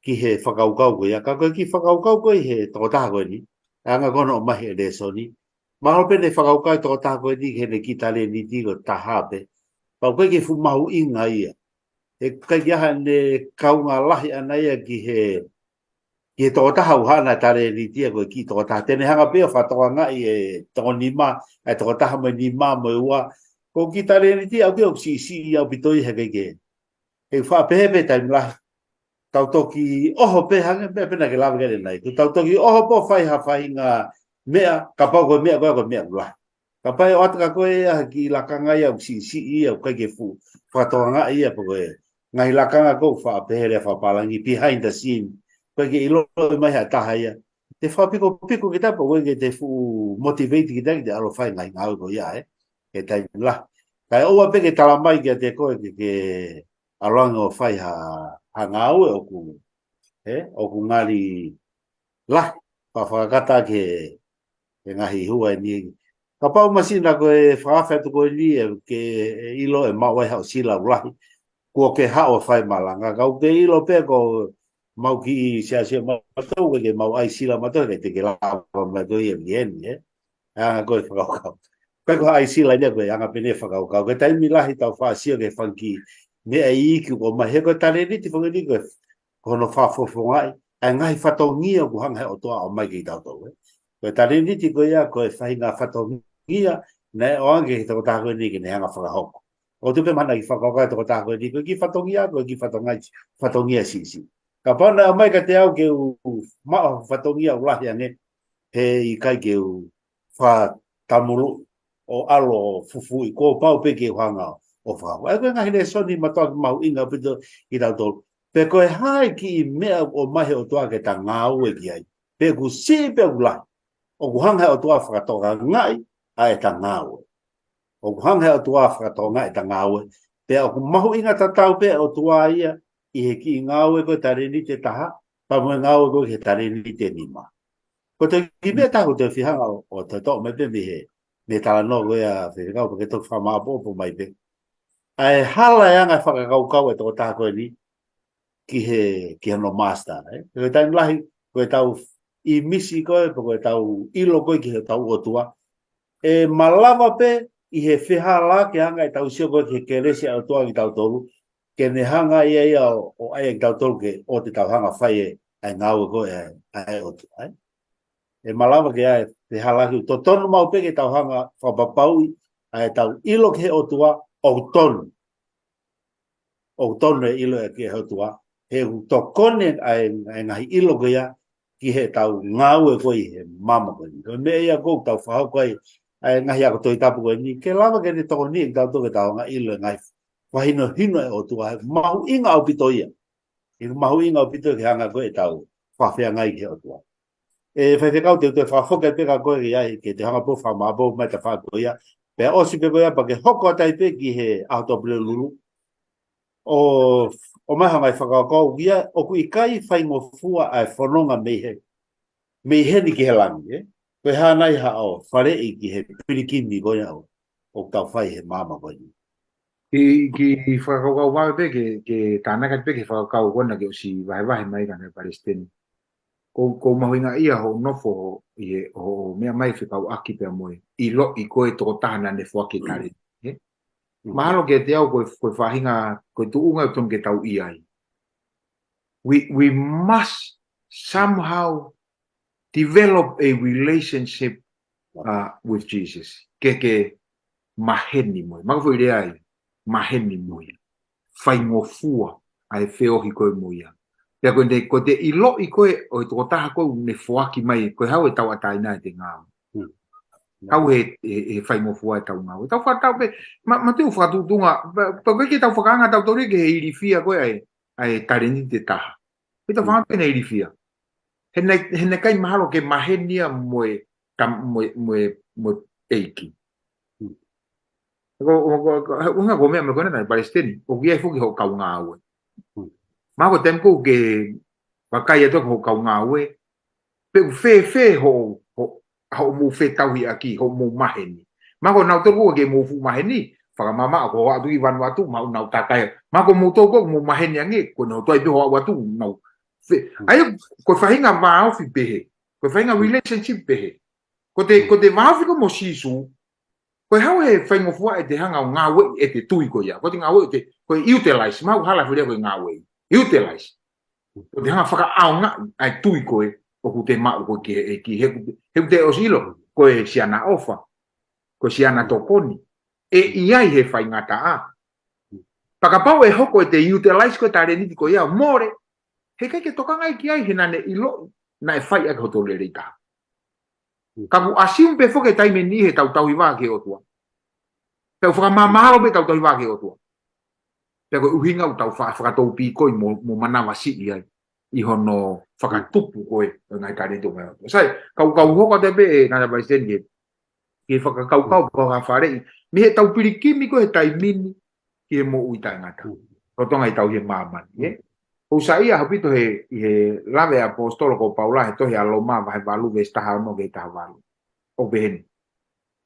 ki he fakakaukau ko ia. Ka ko e kiʻi fakakaukau ko ē ʻi he tokotaha ko eni, anga ko ē hono ʻomai e lēsoni, mahalo pē ne fakakaukau e tokotaha ko eni ki heʻene kiʻi talēniti ko e taha pē. Pea ʻoku ʻikai ke fuʻu mahuʻinga ia. He ʻikai ke ʻi ai haʻane kaunga lahi ʻana ia ki he, ki he tokotaha ʻoku haʻana talēniti ia ko e kiʻi tokotaha. Te ne hanga pē ʻo fakatokangaʻi e toko nima, e tokotaha mo e nima mo e ua. Ko e kiʻi talēniti ʻaʻaku ia ʻoku siʻisiʻi ʻaupito ia he ʻikai ke. He faʻa pehē pē taimi lahi. Tau toki ʻoho pē hangē pē, pē naʻa ke lave ki ai ʻanenai. Ko ʻetau toki ʻoho pē ʻo fai ha faʻahinga meʻa, kapau ko e meʻa ko ē ko e meʻa ʻoku lahi. Kapau ʻe ʻoatu kia koe ha kiʻi lakanga ia ʻoku siʻisiʻi ia ʻoku ʻikai ke fuʻu fakatokangaʻi ia pe ko e ngaahi lakanga ko ē ʻoku faʻa pehē lea fakapālangi behind the scene. ʻOku ʻikai ke ʻiloʻi mai ʻe ha taha ia. Te fakapikopiko kita pe ʻoku ʻikai ke te fuʻu motivate kita ke te ʻalu ʻo fai e ngaahi ngāue ko ia, ē. He taimi lahi. Kae ʻoua pē ke tala mai kiate koe ke, ke ʻalu ange ʻo fai ha, ha ngāue ʻoku, ē, ʻoku ngali lahi, pea fakakata ki he, he ngaahi hua ʻe niʻihi. Kapau masina ko e fakaafe atu ko eni ʻe ke ʻilo ʻe maʻu ai haʻo sila ʻoku lahi, kuo ke haʻu ʻo fai e malanga. Ka ʻoku ke ʻilo pē ko ʻemau kiʻi siasi ʻo mautolu, ʻoku ʻikai ke mau ʻai sila mautolu, ʻikai te ke lava mai koe ia ki heni, ē. Anga ko ē e fakakaukau. Ko e ko e ʻai sila ia ko e anga pē ʻene fakakaukau. Ko e taimi lahi tau faʻa sio ki he fanga kiʻi meʻa iiki ʻoku ʻomai, he ko e talēniti fanga kiʻi ko e, ko hono fakafofongaʻi ʻa e ngaahi fatongia ʻoku hanga ʻe he ʻOtua ʻo ʻomai kiate kitautolu, ē. Ko e talēniti ko ia, ko e faʻahinga fatongia naʻe ʻoange ki he tokotaha ko eni ke ne hanga ʻo fakahoko. ʻOku tuʻu pē mahalo naʻe kiʻi fakakaukau e tokotaha ko eni, ko e kiʻi fatongia, ko e kiʻi fatongia, fatongia siʻisiʻi. Kapau naʻe ʻomai kiate au ke u maʻu ha fatongia ʻoku lahi ange, he ʻikai ke u fakatamuluʻi ʻo ʻalu ʻo fufuuʻi, kuo pau pē ke u hanga ʻo fakahoko. ʻA ia ko e ngaahi lēsoni mātuʻaki mahuʻinga ʻaupito kiate kitautolu. Pe ko e hā e kiʻi meʻa ʻoku ʻomai ʻe he ʻOtua ke ta ngāue ki ai, pe ʻoku siʻi pe ʻoku lahi, ʻoku hanga ʻe he ʻOtua ʻo fakatokangaʻi ʻa ʻeta ngāue. ʻOku hanga ʻe he ʻOtua ʻo fakatokangaʻi ʻeta ngāue. Pea ʻoku mahuʻinga tatau pē ʻa e ʻOtua ia ʻi he kiʻi ngāue ko ē talēniti ʻe taha, pea mo e ngāue ko ē ki he talēniti ʻe nima. Ko e kiʻi meʻa ʻe taha ʻoku ou fie hanga ʻo, ʻo toʻo mai pē mei he, mei he talanoa ko ia ʻa faifekau, pea ke toki fakamāʻopoʻopo mai pē ʻa e hala e anga e fakakaukau ʻa e tokotaha ko eni ki he, ki hono master, ē. Ko e taimi lahi, ko ʻetau ʻimisi ko ē, pe ko ʻetau ʻilo ko ē ki heʻetau ʻOtua, ʻe malava pē ʻi he fehālaaki e anga ʻetau sio ko ē ki he kelesi ʻa e ʻOtua kiate kitautolu, ke ne hanga ia ia ʻo, ʻo ʻai kiate kitautolu ke ʻoua te tau hanga ʻo fai e, ʻa e ngāue ko ē ʻa e, ʻa e ʻOtua, ē. ʻE malava ke ʻi ai e Pea hala atu, totonu maʻu pē ke tau hanga fakapapauʻi ʻa ʻetau ʻilo ki he ʻOtua, ʻoku tonu. ʻOku tonu e ʻilo ki he ʻOtua. He ʻoku tokoni ʻa e, ʻa e ngaahi ʻilo ko ia ki heʻetau ngāue ko ē ʻi he māmani ko eni. Ko e meʻa ia ʻoku tau fakahoko ai ʻa e ngaahi ako Tohi Tapu ko eni, ke lava ke ne tokoniʻi kitautolu ke tau hanga ʻilo e ngaahi fakahinohino ʻa e ʻOtua, he mahuʻinga ʻaupito ia. ʻOku mahuʻinga ʻaupito ke hanga ko ē ʻetau fakafeangai ki he ʻOtua. ʻE Faifekau, te u toe fakafoki pē kia koe ia, ke te hanga pē ʻo fakamāʻopoʻopo mai e tafaʻaki ko ia. Pea ʻosi pē ko ia, pea ke hoko atu ai pē ki he ʻaho Tuʻapulelulu. ʻO, ʻomai ha ngaahi fakakaukau ia, ʻoku ʻikai faingofua ʻa e fononga mei he, mei heni ki he langi, ē? Ko e hā nai haʻo faleʻi ki he pilikimi ko ia ʻo, ʻoku tau fai he māmani ko eni. Ki, ki fakakaukau vave pē ke, ke tānaki atu pē ki he fakakaukau ko ena kuo ʻosi vahevahe mai ʻe he Palesiteni. Ko, ʻoku mahuʻinga ia hoʻo nofo ʻi he, hoʻo meʻa mai fekauʻaki pea mo e ʻiloʻi ko e tokotaha naʻa ne foaki e talēniti, ē? Mm. Mahalo kiate au ko e, ko e faʻahinga, ko e tuʻunga ʻoku totonu ke tau ʻi ai. We, we must somehow develop a relationship, uh, with Jesus. Ke, ke maheni mo ia. Mako foʻi lea ia, maheni mo ia. Faingofua ʻa e feohi ko ē mo ia. Pea ko ʻene, ko ʻete ʻiloʻi ko ē ʻo e tokotaha ko ē ʻoku ne foaki mai, ko e hā e tauʻatāina ʻete ngāue. Hmm. Kau he, he, he faingofua ʻetau ngāue. Tau fakatau pē, ma, ma te u fakatuʻutuʻunga, pea, pea ko e ke tau fakaanga tau tori ke he ilifia ko ē ʻa e, ʻa e talēniti ʻe taha. Pea tau fakaanga pē ʻene ilifia. He naʻe, he naʻe ʻikai mahalo ke maheni ia mo e, ka, mo e, mo e, mo e ʻEiki. Ko, ko, ko, ko, ʻuhinga ko e meʻa mai ko ena ʻa e Palesiteni, ʻoku ʻi ai foki hoʻo kau ngāue. Mako taimi ko ē ke vakai atu ki hoʻo kau ngāue, pe ʻoku fēfē hoʻo, hoʻo, hoʻomou fetauhiʻaki, hoʻomou maheni. Mako nautolu ko ē ke mou fuʻu maheni, fakamamaʻo ko ē ʻo aʻu atu ki Vanuatu, maʻu nau takai. Mako moutolu ko ē mou maheni ange, ko ʻene ʻoatu ai pē hoʻo aʻu atu, nau fe-, ʻa ia, ko e faʻahinga vāofi pehē, ko e faʻahinga relationship pehē. Ko ʻete, ko ʻete vāofi ko ē mo Sīsū, ko e hā e faingofua ʻete hanga ʻo ngāueʻi ʻete tui ko ia. Ko ʻete ngāueʻi ʻete, ko e utilize, maʻu hala fili ko e ngāueʻi. Utilize. Ko ʻete hanga fakaʻaongaʻi ʻa e tui ko ē ʻoku te maʻu ko ē ki he ʻEiki, he ʻoku te, he ʻoku te ʻosi ʻilo, ko e siana ʻofa, ko e siana tokoni, ʻe ʻi ai he faingataʻa. Pea kapau ʻe hoko ʻete utilize ko ē talēniti ko ia, mole, heʻikai ke tokanga ki ai he naʻa ne ʻiloʻi, naʻe fai ʻaki hoto lelei taha. Ka ʻoku assume pē foki e taimi ni heʻetau tauhi vā ki he ʻOtua. Tau fakamāmahalo pē ʻetau tauhi vā ki he ʻOtua. Pea ko e ʻuhinga ʻoku tau fa-, fakatoupīkoi mo, mo manavasiʻi ai ʻi hono fakatupu ko ē ʻo e ngaahi talēniti ʻo e ʻOtua. Sai, kau, kau hoko atu pē ʻe Ngata Palesiteni ke, ke fakakaukau, fakafaleʻi. Mei heʻetau pilikimi ko ē he taimi ni, ki he moʻui taʻengata. Lolotonga ʻetau ʻi he māmani, ē? ʻOku sai ia ʻaupito he, ʻi he lave ʻa e ʻaposetolo ko Paula he tohi ʻa Loma vahe valu veesi taha ono ki he taha valu. ʻOku pehē ni.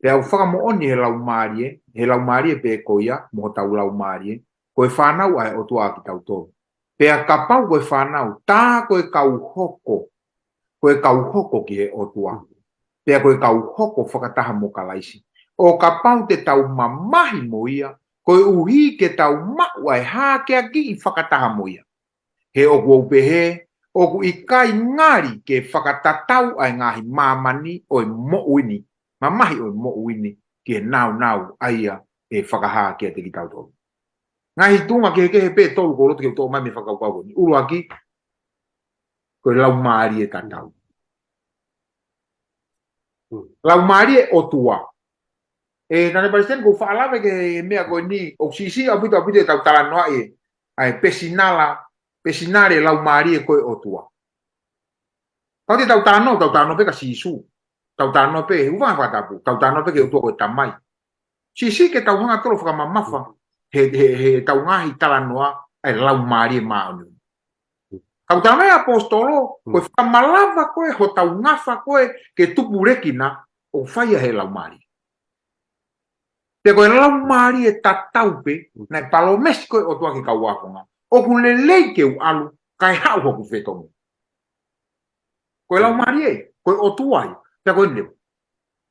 Pea ʻoku fakamoʻoni he laumālie, he laumālie pē ko ia, mo hotau laumālie, ko e fānau ʻa e ʻOtua kitautolu. Pea kapau ko e fānau, tā ko e kau hoko, ko e kau hoko ki he ʻOtua. Pea ko e kau hoko fakataha mo Kalaisi. ʻO kapau te tau mamahi mo ia, koeʻuhi ke tau maʻu ʻa e hākeakiʻi fakataha mo ia. He ʻoku ou pehē, ʻoku ʻikai ngali ke fakatatau ʻa e ngaahi māmani ʻo e moʻui ni, mamahi ʻo e moʻui ni, ki he nāunau ʻa ia ʻe fakahā kiate kitautolu. Ngaahi tuʻunga kehekehe pē ʻe tolu ʻoku ou loto ke u toʻo mai mei he fakakaukau ko eni. ʻUluaki, ko e laumālie tatau. Laumālie ʻOtua. ʻE, Ngata Palesiteni, ʻoku ou faʻa lave ki he meʻa ko eni, ʻoku siʻisiʻi ʻaupito, ʻaupito ʻetau talanoaʻi ʻa e pesinala, pesinale laumālie ko ē ʻOtua. Kapau te tau talanoa, tau talanoa pē kia Sīsū. Tau talanoa pē, he ʻoku ou fakatapu, tau talanoa pē ki he ʻOtua ko e Tamai. Siʻisiʻi ke tau hanga ʻo fakamamafa, he, he, heʻetau ngaahi talanoa, ʻa e Laumālie Māʻoniʻoni. Ka ʻoku talamai ʻe he ʻaposetolo, ko e fakamalava ko ē, hotau ngafa ko ē, ke tupulekina, ʻoku fai ia he laumālie. Pea ko e laumālie tatau pē, naʻe palōmesi ko ē ʻOtua ki he kau ākonga. ʻOku lelei ke u ʻalu, kae haʻu hoku fetongi. Ko e laumālie, ko e ʻOtua ia, pea ko e neu.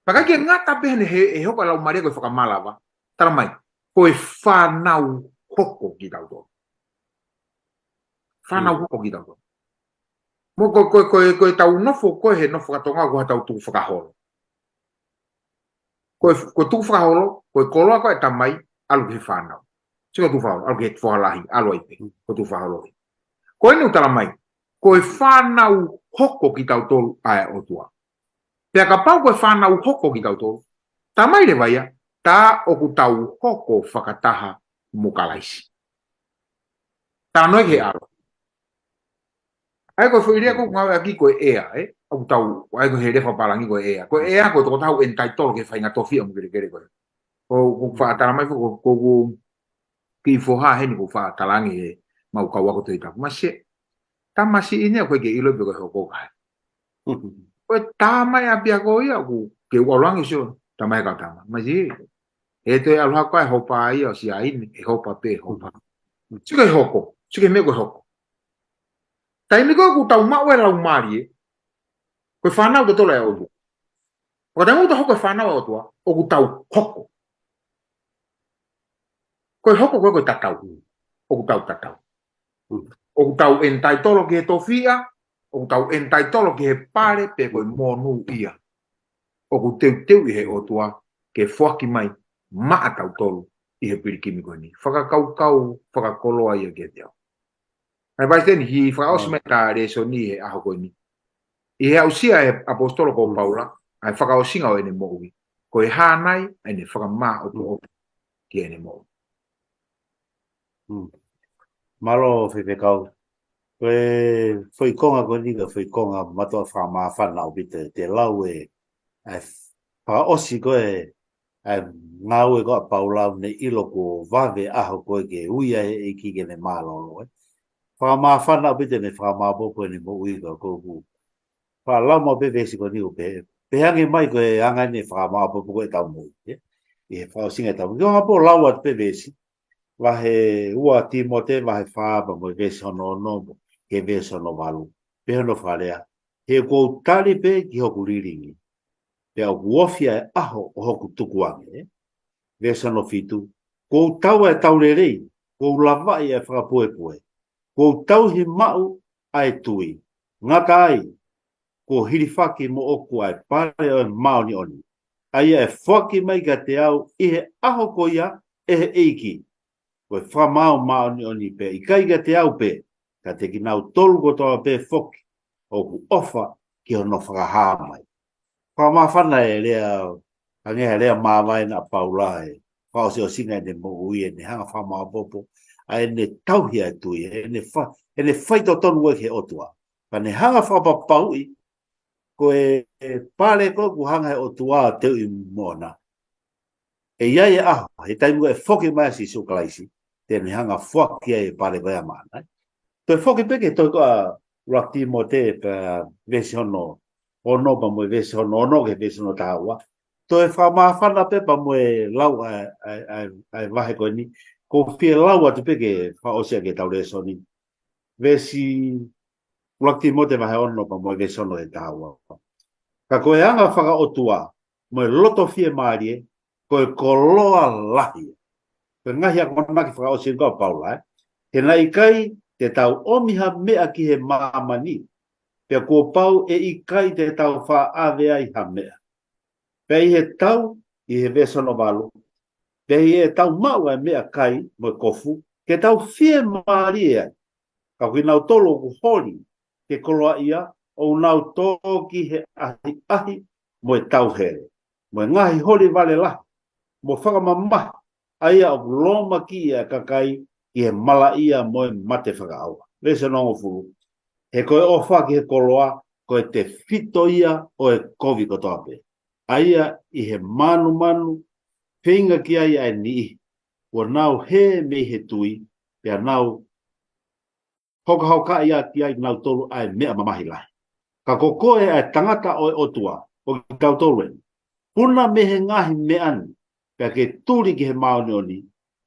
Pea ʻikai ke ngata pē he, he, he hoko e laumālie ko e fakamalava. Talamai, ko e fānau hoko kitautolu. Fānau hoko kitautolu. Mo ko, ko, ko, ko ʻetau nofo, ko e he nofo fakatonga, ko haʻatau tuʻu fakaholo. Ko e, ko e tukufakaholo, ko e koloa ko e tamai, ʻalu ki he fānau. Sio ko e tukufakaholo, ʻalu ki he foha lahi, ʻalu ai pē, ko e tukufakaholo. Ko eni ʻoku tala mai, ko e fānau hoko kitautolu ʻa e ʻOtua. Pea kapau ko e fānau hoko kitautolu, tamai leva ia, tā ʻoku tau hoko fakataha mo Kalaisi. Talanoa ki he ʻAlo. ʻA ia ko e foʻi lea ko ē ʻoku ngāueʻaki ko e heir, ē? ʻOku tau, ʻa ia ko e lea fakapālangi ko e heir. Ko e heir ko e tokotaha ʻoku entitled ki he faʻahinga tofiʻa mo e kelekele ko ē. ʻOku, ʻoku faʻa tala mai foki, ko, ko, ko e kiʻi foha heni ʻoku faʻa talaange ʻe he mau kau ako Tohi Tapu. Masiʻi, tamasiʻi ni ʻoku ʻikai ke ʻilo pe ko e hoko kae. Ko e tamai ʻapiako ia ʻoku ke ua langi sio, tamai ka tama. Masiʻi, ʻe toe ʻalu hake ʻa e hopa ia ʻo siaine, ʻe hopa pē, hopa. Sio ki he hoko, sio ki he meʻa ko e hoko. Taimi ko ē ʻoku tau maʻu e laumālie, ko e fānau tautolu ʻa e ʻOtua. Ko e taimi ʻoku tau hoko ko e fānau ʻa e ʻOtua, ʻoku tau hoko. Ko e hoko ko ē ko e tatau. ʻOku tau tatau. ʻOku tau entitled ki he tofiʻa, ʻoku tau entitled ki he pale pe ko e monūʻia. ʻOku teuteu ʻe he ʻOtua ke foaki mai maʻa tautolu ʻi he pilikimi ko eni. Fakakaukau, fakakoloa ia kiate au. ʻA ia, Palesiteni, ʻi he fakaʻosi mai ʻeta lēsoni he ʻaho ko eni. ʻI he aʻusia ʻe he ʻaposetolo ko Paula ʻa e fakaʻosinga ʻo ʻene moʻui, ko e hā nai ʻene fakamāʻopoʻopo ki heʻene moʻui. Mālō faifekau. Ko e foʻi konga ko eni ko e foʻi konga mātuʻa fakamāfana ʻaupito, te lau ē, ʻa e fakaʻosi ko ē ʻa e ngāue ko ē ʻa Paula ʻo ne ʻilo kuo vave ʻaho ko ē ke ui ʻa e ʻEiki ke ne mālōlō ē. Fakamāfana ʻaupito ʻene fakamāʻopoʻopo ʻene moʻui ka ko ʻeku faʻa lau maʻu pē veesi ko eni ʻo pehē. Pehē ange mai ko e anga ʻene fakamāʻopoʻopo ko ē ʻetau moʻui ē. ʻI he fakaʻosinga ʻetau moʻui. Ko e anga pē ʻo lau atu pē veesi. Vahe ua Tīmote, vahe fā pea mo e veesi hono ono, ki he veesi hono valu. Pehē hono fakalea. He ʻoku ou tali pē ki hoku lilingi. Pea ʻoku ofi ʻa e ʻaho ʻo hoku tukuange. Veesi hono fitu. Kuo u tau ʻa e tau lelei, kuo u lavaʻi ʻa e fakapuepue, kuo u tauhi maʻu ʻa e tui, ngata ai, kuo hilifaki moʻoku ʻa e pale ʻo e māʻoniʻoni, ʻa ia ʻe foaki mai kiate au ʻi he ʻaho ko ia ʻe he ʻEiki, ko e fakamaau māʻoniʻoni pea ʻikai kiate au pē, ka kiate kinautolu kotoa pē foki, ʻoku ʻofa ki hono fakahā mai. Fakamāfana e lea, hangē ha lea māvae ʻa Paula ē, fakaʻosiʻosinga ʻene moʻui ʻene hanga fakamāʻopoʻopo ʻa ʻene tauhi ʻa e tui, ʻene fa-, ʻene faitotonu ʻi he ʻOtua. Pea ne hanga fakapapauʻi, ko e, e pale ko ē ʻoku hanga he ʻOtua ʻo teuʻi moʻona. ʻE ʻi ai e ʻaho, he taimi ko ē ʻe foki mai ai ʻa Sīsū Kalaisi, te ne hanga foaki ai e pale ko ia maʻana. Toe foki pē ki he tohi ko ē ʻa ʻuluaki Tīmote pea veesi hono ono pea mo e veesi hono ono ki he veesi hono taha ua. Toe fakamāfana pē pea mo e lau ʻa e, ʻa e, ʻa e, ʻa e vahe ko eni, ʻoku ou fie lau atu pē ke fakaʻosi ʻaki ʻetau lēsoni. Veesi ʻuluaki Tīmote vahe ono pea mo e veesi ono ki he taha ua. Ka ko e anga fakaʻotua, mo e loto fiemālie, ko e koloa lahi. Ko e ngaahi akonaki fakaʻosi ko ē ʻa Paula ē. He naʻe ʻikai te tau ʻomi ha meʻa ki he māmani, pea kuo pau ʻe ʻikai te tau faʻa ʻave ai ha meʻa. Pea ʻi heʻetau, ʻi he veesi hono valu, pea ʻi heʻetau maʻu ʻa e meʻakai mo e kofu, ke tau fiemālie ai. Ka ko kinautolu ʻoku holi ke koloaʻia, ʻoku nau tō ki he ʻahiʻahi mo e tauhele, mo e ngaahi holi vale lahi, mo fakamamahi, ʻa ia ʻoku lōmakiʻi ʻa e kakai ki he malaʻia mo e mate fakaʻauha. Veesi hono hongofulu. He ko e ʻofa ki he koloa, ko e tefito ia ʻo e kovi kotoa pē. ʻA ia ʻi he mānumanu, feinga ki ai ʻa e niʻihi, kuo nau hē mei he tui, pea nau hokahokaʻi ʻaki ai kinautolu ʻa e meʻa mamahi lahi. Ka ko koe ʻa e tangata ʻo e ʻOtua, ʻo kitautolu eni. Puna mei he ngaahi meʻa ni, pea ke tuli ki he māʻoniʻoni,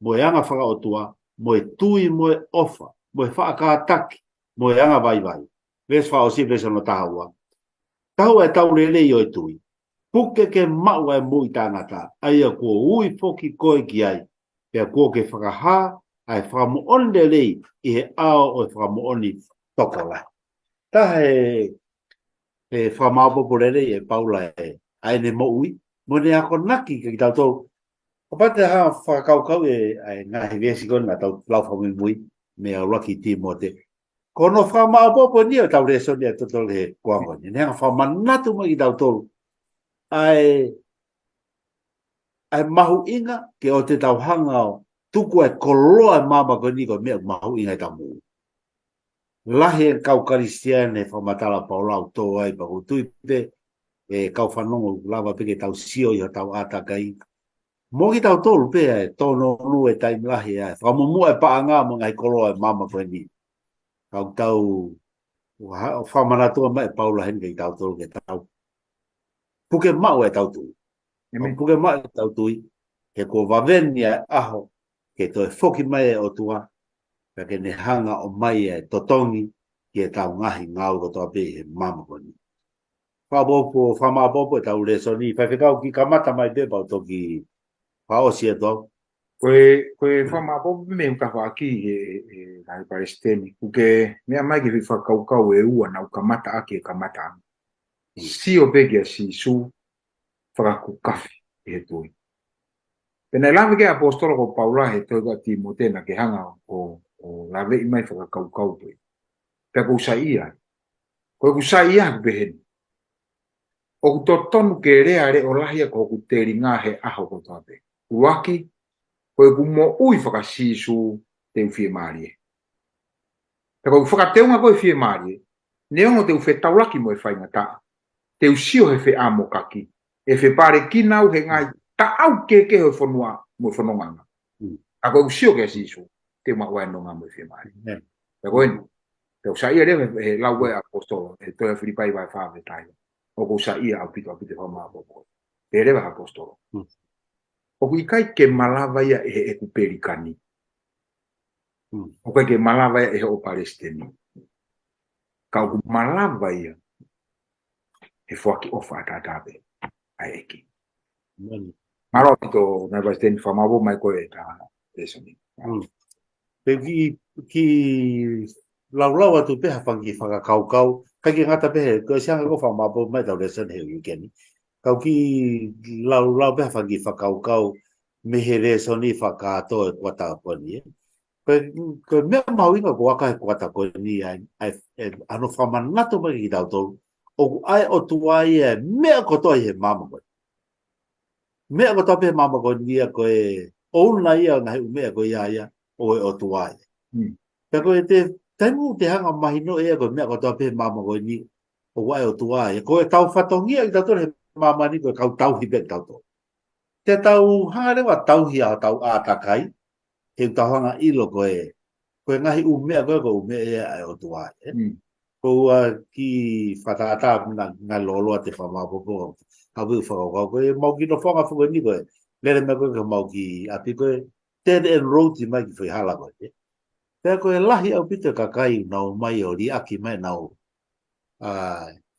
mo e anga fakaʻotua, mo e tui, mo e ʻofa, mo e faʻa kātaki, mo e anga vaivai. Veesi fakaʻosi, veesi hono taha ua. Taha ua ʻetau lelei ʻo e tui. Puke ke maʻu ʻa e moʻui taʻengata, ʻa ia kuo ui foki koe ki ai, pea kuo ke fakahā ʻa e fakamoʻoni lelei ʻi he ʻao ʻo e fakamoʻoni tokolahi. Taha e, e fakamāʻopoʻopo lelei ʻe Paula ē, ʻa ʻene moʻui, mo ʻene akonaki kiate kitautolu. Kapau te ke fakakaukau e, ʻa e ngaahi veesi ko ē naʻa tau lau fakamuimui, mei he ʻuluaki Tīmote. Ko hono fakamāʻopoʻopo eni ʻo ʻetau lēsoni ʻa e totolo he kuonga ni. Ne hanga ʻo fakamanatu mai kiate kitautolu ʻa e, ʻa e mahuʻinga ke ʻoua te tau hanga ʻo tuku ʻa e koloa ʻo e māmani ko eni ko e meʻa mahuʻinga ʻi heʻetau moʻui. Lahi e kau Kalisitiane he fakamatala ʻa Paula ʻoku tō ai, pea ʻoku ou tui pē ʻe kau fanongo ʻoku lava pē ke tau sio ʻi hotau ʻātakai. Mo kitautolu pē ʻa e tōnounou e taimi lahi ʻa e fakamumuʻa e paʻanga mo e ngaahi koloa ʻo e māmani ko eni. Ka ʻoku tau, ʻoku ha-, ʻoku fakamanatu mai ʻe Paula heni kiate kitautolu ke tau puke maʻu ʻetau tui. ʻĒmeni. Puke maʻu ʻetau tui, he kuo vave ni ʻa e ʻaho ke toe foki mai e ʻOtua, pea ke ne hanga ʻo ʻomai e totongi ki heʻetau ngaahi ngāue kotoa pē he māmani ko eni. Fakapopo, fakamāʻopoʻopo ʻetau lēsoni, Faifekau, kiʻi kamata mai pē pea u toki fakaʻosi atu au. Ko e, ko e fakamāʻopoʻopo mei he tafaʻaki he, he, he ngaahi palesiteni. ʻOku ke meʻa mai ki he fakakaukau ʻe ua naʻa ku kamata ʻaki he kamataʻanga. Mm. Sio pē kia Sīsū, fakakukafi ʻi he tui. Pea naʻe lave ki ai ʻa e ʻaposetolo ko Paula he tohi ko Tīmote naʻa ke hanga ʻo, ʻo laveʻi mai fakakaukau pē. Pea ʻoku ou saiʻia ai. Ko ʻeku saiʻia ʻoku pehē ni. ʻOku totonu ke lea leʻo lahi ʻa hoku telinga he ʻaho kotoa pē. ʻUluaki, ko ʻeku moʻui faka-Sīsū te u fiemālie. Pea ko ʻeku fakateunga ko e fiemālie, neongo te u fetaulaki mo e faingataʻa, te u sio he feʻamokaki, ʻe fepālekina au he ngaahi taʻau kehekehe ʻo e fonua mo e fonongaʻanga. Mm. Ka ko ʻeku sio kia Sīsū, te u maʻu ʻa e nonga mo e fiemālie. Amen. Pea ko eni, te u saiʻia leva he, he lau ʻa e ʻaposetolo, he tohi ʻa Filipai vahe fā veesi taha. ʻOku ou saiʻia ʻaupito, ʻaupito e fakamāʻopoʻopo. Pehē leva ʻa e ʻaposetolo. Mm. ʻOku ʻikai ke malava ia ʻe heʻeku pelikani. Mm. ʻOku ʻikai ke malava ia ʻe hoʻo palesiteni. Ka ʻoku malava ia he foaki ʻofa ʻataʻatā pē ʻa e ʻEiki. Amen. Mālō ʻaupito, ngaahi palesiteni, fakamāʻopoʻopo mai ko e ta lēsoni. Mm. Pea kiʻi, kiʻi laulau atu pē ha fanga kiʻi fakakaukau, ʻikai ke ngata pē he, ko e siʻi anga ko e fakamāʻopoʻopo mai ʻetau lēsoni he uike ni. Kau kiʻi laulau pē ha fanga kiʻi fakakaukau mei he lēsoni fakakātoa e kuata ko eni, ē. Ko e, ko e meʻa mahuʻinga ko ē ʻa e kuata ko eni ʻa e, ʻa e, ʻa hono fakamanatu mai kiate kitautolu, ʻoku ʻa e ʻOtua ia e meʻa kotoa ʻi he māmani ko eni. Meʻa kotoa pē he māmani ko eni ia ko e ʻouna ia ʻo e ngaahi ʻū meʻa ko ia ia ʻo e ʻOtua ia. Mm. Pea ko e te, taimi ʻoku te hanga ʻo mahinoʻi ia ko e meʻa kotoa pē he māmani ko eni ʻoku ʻa e ʻOtua ia. Ko ʻetau fatongia kitautolu he māmani ko e kau tauhi pē kitautolu. Te tau hanga leva ʻo tauhi ʻa hotau ʻātakai, he ʻoku tau hanga ʻo ʻilo ko e, ko e ngaahi ʻū meʻa ko ē, ko e ʻū meʻa ia ʻa e ʻOtua, ē? Mm. Ko ʻeku kiʻi fakatātā naʻa, naʻa lōloa te fakamāʻopoʻopo, ʻa e ʻū fakakaukau ko ē, mau kiʻi nofoʻanga foki eni ko e, lele mai ko ē ki homau kiʻi ʻapi ko e, te te enroll mai ki he foʻi hala ko ē, ē? Pea ko e lahi ʻaupito e kakai ʻoku nau ō mai ʻo liʻaki mai ʻenau, ʻa,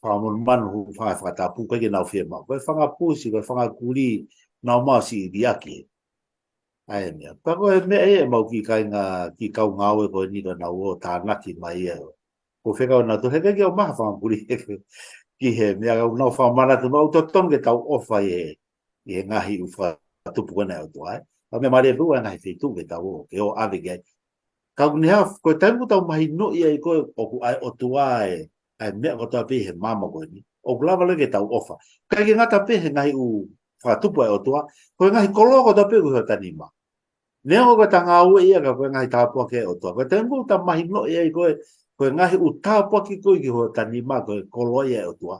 fanga monumanu, fanga fakatapu, ʻikai ke nau fiemaʻu. Ko e fanga pusi, ko e fanga kulī, nau ō mai ʻo siʻi liʻaki ʻa e meʻa. Pea ko e meʻa ia ʻemau kiʻi kāinga, kiʻi kau ngāue ko eni ko ʻenau ō ʻo tānaki mai ia. Ko e fekau naʻa tau heke ki ʻo maha fanga kulī ki he meʻa ʻoku nau fakamanatu mai ʻoku totonu ke tau ʻofa ʻi he, ʻi he ngaahi ʻū fakatupu ko ena ʻa e ʻOtua, ē. Ka meʻa mālie pē ʻa e ngaahi feituʻu ke tau ō, ke ō ʻave ki ai. Ka ʻoku ne hā, ko e taimi ʻoku tau mahinoʻi ai ko ē ʻoku ʻa e ʻOtua ē, ʻa e meʻa kotoa pē he māmani ko eni, ʻoku lava leva ke tau ʻofa. ʻIkai ke ngata pē he ngaahi ʻū fakatupu ʻa e ʻOtua, ko e ngaahi koloa kotoa pē ʻoku ʻi hota nima. Neongo ko ʻeta ngāue ia ka ko e ngaahi tāpuaki ʻa e ʻOtua. Ko e taimi ʻoku ta mahinoʻi ai ko ē, ko e ngaahi ʻū tāpuaki ko ē ʻoku ʻi hota nima ko e koloa ia ʻa e ʻOtua.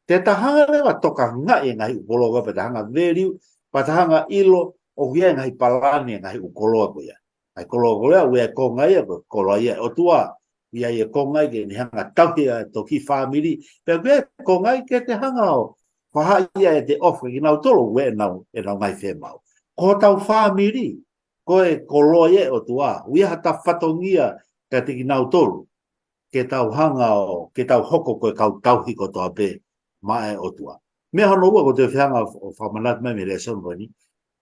Te ta hanga leva ʻo tokangaʻi e ngaahi ʻū koloa ko ē, pea ta hanga ʻo value, pea ta hanga ʻo ʻilo ʻoku ʻi ai e ngaahi palani e ngaahi ʻū koloa ko ia. ʻA e koloa ko ia, ʻoku ʻi ai e konga ia, ko e koloa ia ʻa e ʻOtua. ʻOku ʻi ai e konga ia ke ne hanga ʻo tauhi ʻa e toki fāmili. Pea ʻoku ʻi ai e konga ia ke te hanga ʻo fakahā ia ʻete ʻofa kinautolu ʻoku ʻi ai ʻenau, ʻenau ngaahi fiemaʻu. Ko hotau fāmili, ko e koloa ia ʻa e ʻOtua. ʻOku ʻi ai haʻata fatongia kiate kinautolu ke tau hanga ʻo, ke tau hoko ko e kau tauhi kotoa pē maʻa e ʻOtua. Meʻa hono ua ʻoku ou fie hanga ʻo fakamanatu mai mei he lēsoni ko eni.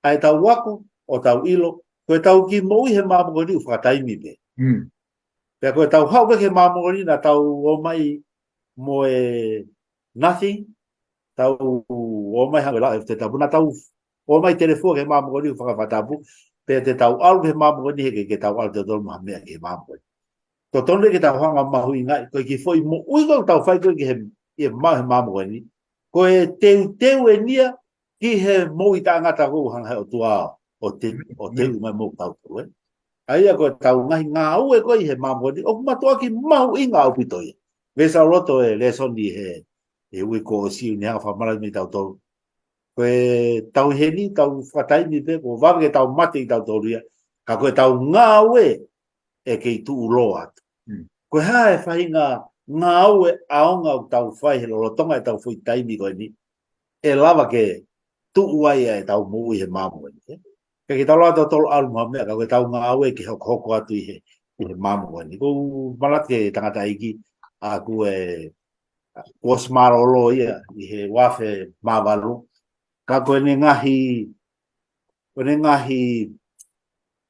ʻA ʻetau ako, ʻo tau ʻilo, ko ʻetau kiʻi moʻui he māmani ko eni ʻoku fakataimi pē. Mm. Pea ko ʻetau haʻu pē ki he māmani ko eni naʻa tau ō mai mo e nothing, tau ō mai hangē ko e lau ʻa e Tohi Tapu, naʻa tau ō mai telefua ki he maama ko eni, fakafatapu, pea te tau ʻalu ki he maama ko eni, he ʻikai ke tau ʻalu ʻo tau mo ha meʻa ki he maama ko eni. Totonu ke tau hanga ʻo mahuʻingaʻi, ko e kiʻi foʻi moʻui ko ē ʻoku tau fai ko ē ki he, ʻi he ma-, he maama ko eni, ko e teuteu eni ia ki he moʻui taʻengata ʻoku hanga ʻe he ʻOtua ʻo te-, ʻo teuʻi mai mo kitautolu, ē. ʻA ia ko ʻetau ngaahi ngāue ko ē ʻi he maama ko eni, ʻoku mātuʻaki mahuʻinga ʻaupito ia. Veesi ʻoku loto e lēsoni he, he uike kuo ʻosi, ʻoku ne hanga ʻo fakamanatu mai kiate kitautolu, ko ʻetau ʻi heni, tau fakataimi pē, kuo vave ke tau mate kitautolu ia, ka ko ʻetau ngāue ʻe kei tuʻuloa atu. Mm. Ko e hā e faʻahinga ngāue ʻaonga ʻoku tau fai he lolotonga ʻetau foʻi taimi ko eni, ʻe lava ke tuʻu ai ʻetau moʻui he maama ko eni, ē? ʻIkai ke tau lava ʻo tau ʻalu mo ha meʻa, ka ko ʻetau ngāue ke hokohoko atu ʻi he, ʻi he maama ko eni. ʻOku ou manatu ki he tangataʻeiki ʻaʻaku, ē, kuo ʻosi mālōlō ia ʻi he ua afe mā valu. Ka ko ʻene ngaahi, ko ʻene ngaahi,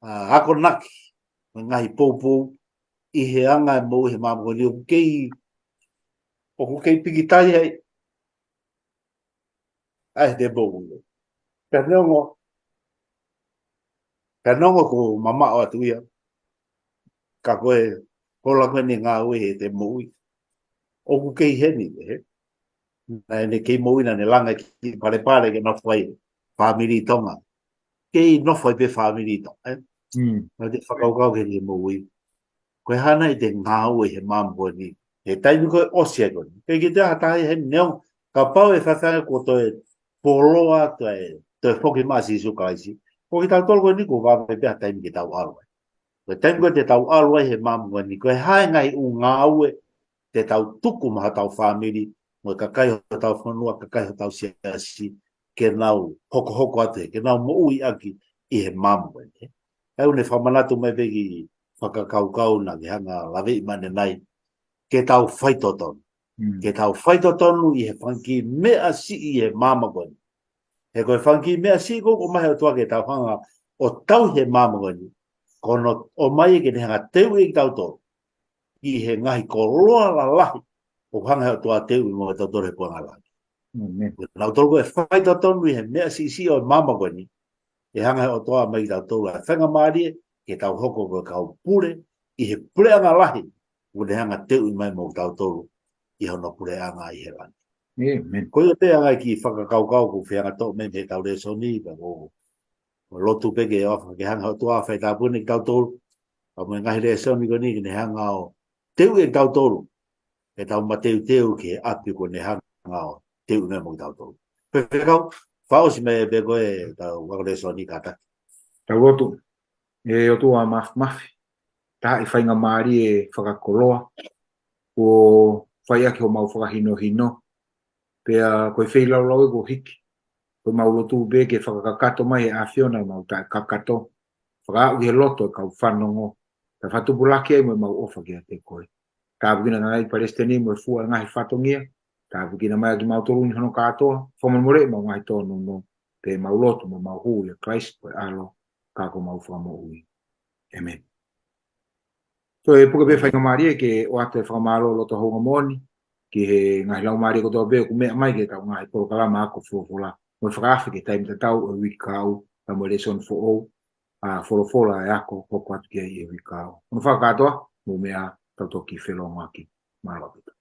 ā, akonaki, ko ʻene ngaahi poupou ʻi he anga e moʻui he maama ko eni, ʻoku kei, ʻoku kei pikitai ai ʻa e temou. Pea neongo, pea neongo kuo mamaʻo atu ia, ka ko e, ko e ʻuhinga ko ʻene ngāue he te moʻui, ʻoku kei ʻi heni, ē? Naʻa ne kei moʻui, naʻa ne langa e kiʻi palepale ke nofo ai e fāmili Tonga. Kei nofo ai pē fāmili Tonga, ē? Mm. Naʻa te fakakaukau ki he moʻui, ko e hā nai ʻete ngāue he maama ko eni, he taimi ko ē ʻosi ai ko eni? Pea ʻikai ke toe ʻi ai ha taha ia heni, neongo kapau ʻe faifai kuo toe fuoloa, toe, toe foki mai ʻa Sīsū Kalaisi, ko kitautolu ko eni kuo vave pē ha taimi ke tau ʻalu ai. Ko e taimi ko ē te tau ʻalu ai he maama ko eni, ko e hā e ngaahi ʻū ngāue te tau tuku maʻa hotau fāmili, mo e kakai hotau fonua, kakai hotau siasi, ke nau hokohoko atu, ke nau moʻui ʻaki ʻi he maama ko eni. ʻOku ne fakamanatu mai pē e kiʻi fakakaukau naʻa ke hanga ʻo laveʻi mai ʻanenai, ke tau faitotonu. Mm. Ke tau faitotonu ʻi he fanga kiʻi meʻa siʻi ʻi he maama ko eni. He ko e fanga kiʻi meʻa siʻi ko ē ʻoku ʻomai ʻe he ʻOtua ke tau hanga ʻo tauhi he maama ko eni, ko hono ʻomai ke ne hanga ʻo teuʻi kitautolu ki he ngaahi koloa lalahi ʻoku hanga ʻe he ʻOtua ʻo teuʻi mo kitautolu he puleʻanga lahi. ʻĒmeni. Ko kinautolu ko ē ʻoku faitotonu ʻi he meʻa siʻisiʻi ʻo e maama ko eni, ʻe hanga ʻe he ʻOtua ʻo ʻomai kiate kitautolu ʻa e faingamālie ke tau hoko ko e kau pule ʻi he puleʻanga lahi ʻoku ne hanga ʻo teuʻi mai mo kitautolu ʻi hono puleʻanga ʻi he langi. ʻĒmeni. Ko ia pē ʻa e ngaahi kiʻi fakakaukau ʻoku ou fie hanga ʻo toʻo mei heʻetau lēsoni, pea ʻoku ou lotu pē ke ʻofa ke hanga ʻe he ʻOtua ʻo faitāpuekina kitautolu, pea mo e ngaahi lēsoni ko eni ke ne hanga ʻo teuʻi kitautolu, ke tau mateuteu ki he ʻapi kuo ne hanga ʻo teuʻi mai mo kitautolu. Faifekau, fakaʻosi mai pē ko ē ʻetau ako lēsoni, kātaki. Tau lotu. ʻE ʻOtua Māfimafi, taaʻi faingamālie fakakoloa kuo fai ʻaki homau fakahinohino, pea ko e feilaulau ē kuo hiki. Ko ʻemau lotu pē ke fakakakato mai ʻe he ʻAfiona ʻemau taʻekakato, fakaaʻu ki he loto ʻo e kau fanongo, ke fakatupulaki ai mo ʻemau ʻofa kiate koe. Tāpuekina ʻanenai e palesiteni mo e fua ʻo e ngaahi fatongia. Tāpuekina mai ʻa kimautolu ni hono kātoa, fakamolemoleʻi ʻemau ngaahi tōnounou, pea ʻemau lotu mo ʻemau hū ʻia Kalaisi ko e ʻAlo, ka ko homau Fakamoʻui. ʻĒmeni. So, ʻe puke pē faingamālie ke ʻoatu e fakamālō loto houngaʻia moʻoni ki he ngaahi laumālie kotoa pē ʻoku meʻa mai ki heʻetau ngaahi polokalama ako folofola mo e fakaafe ki he taimi tatau ʻo e uike kahaʻu, pea mo e lēsoni foʻou, ʻa e folofola ʻe ako hoko atu ki ai ʻi he uike kahaʻu. Hono fakakātoa, mou meʻa, tau toki felōngoaki. Mālō ʻaupito.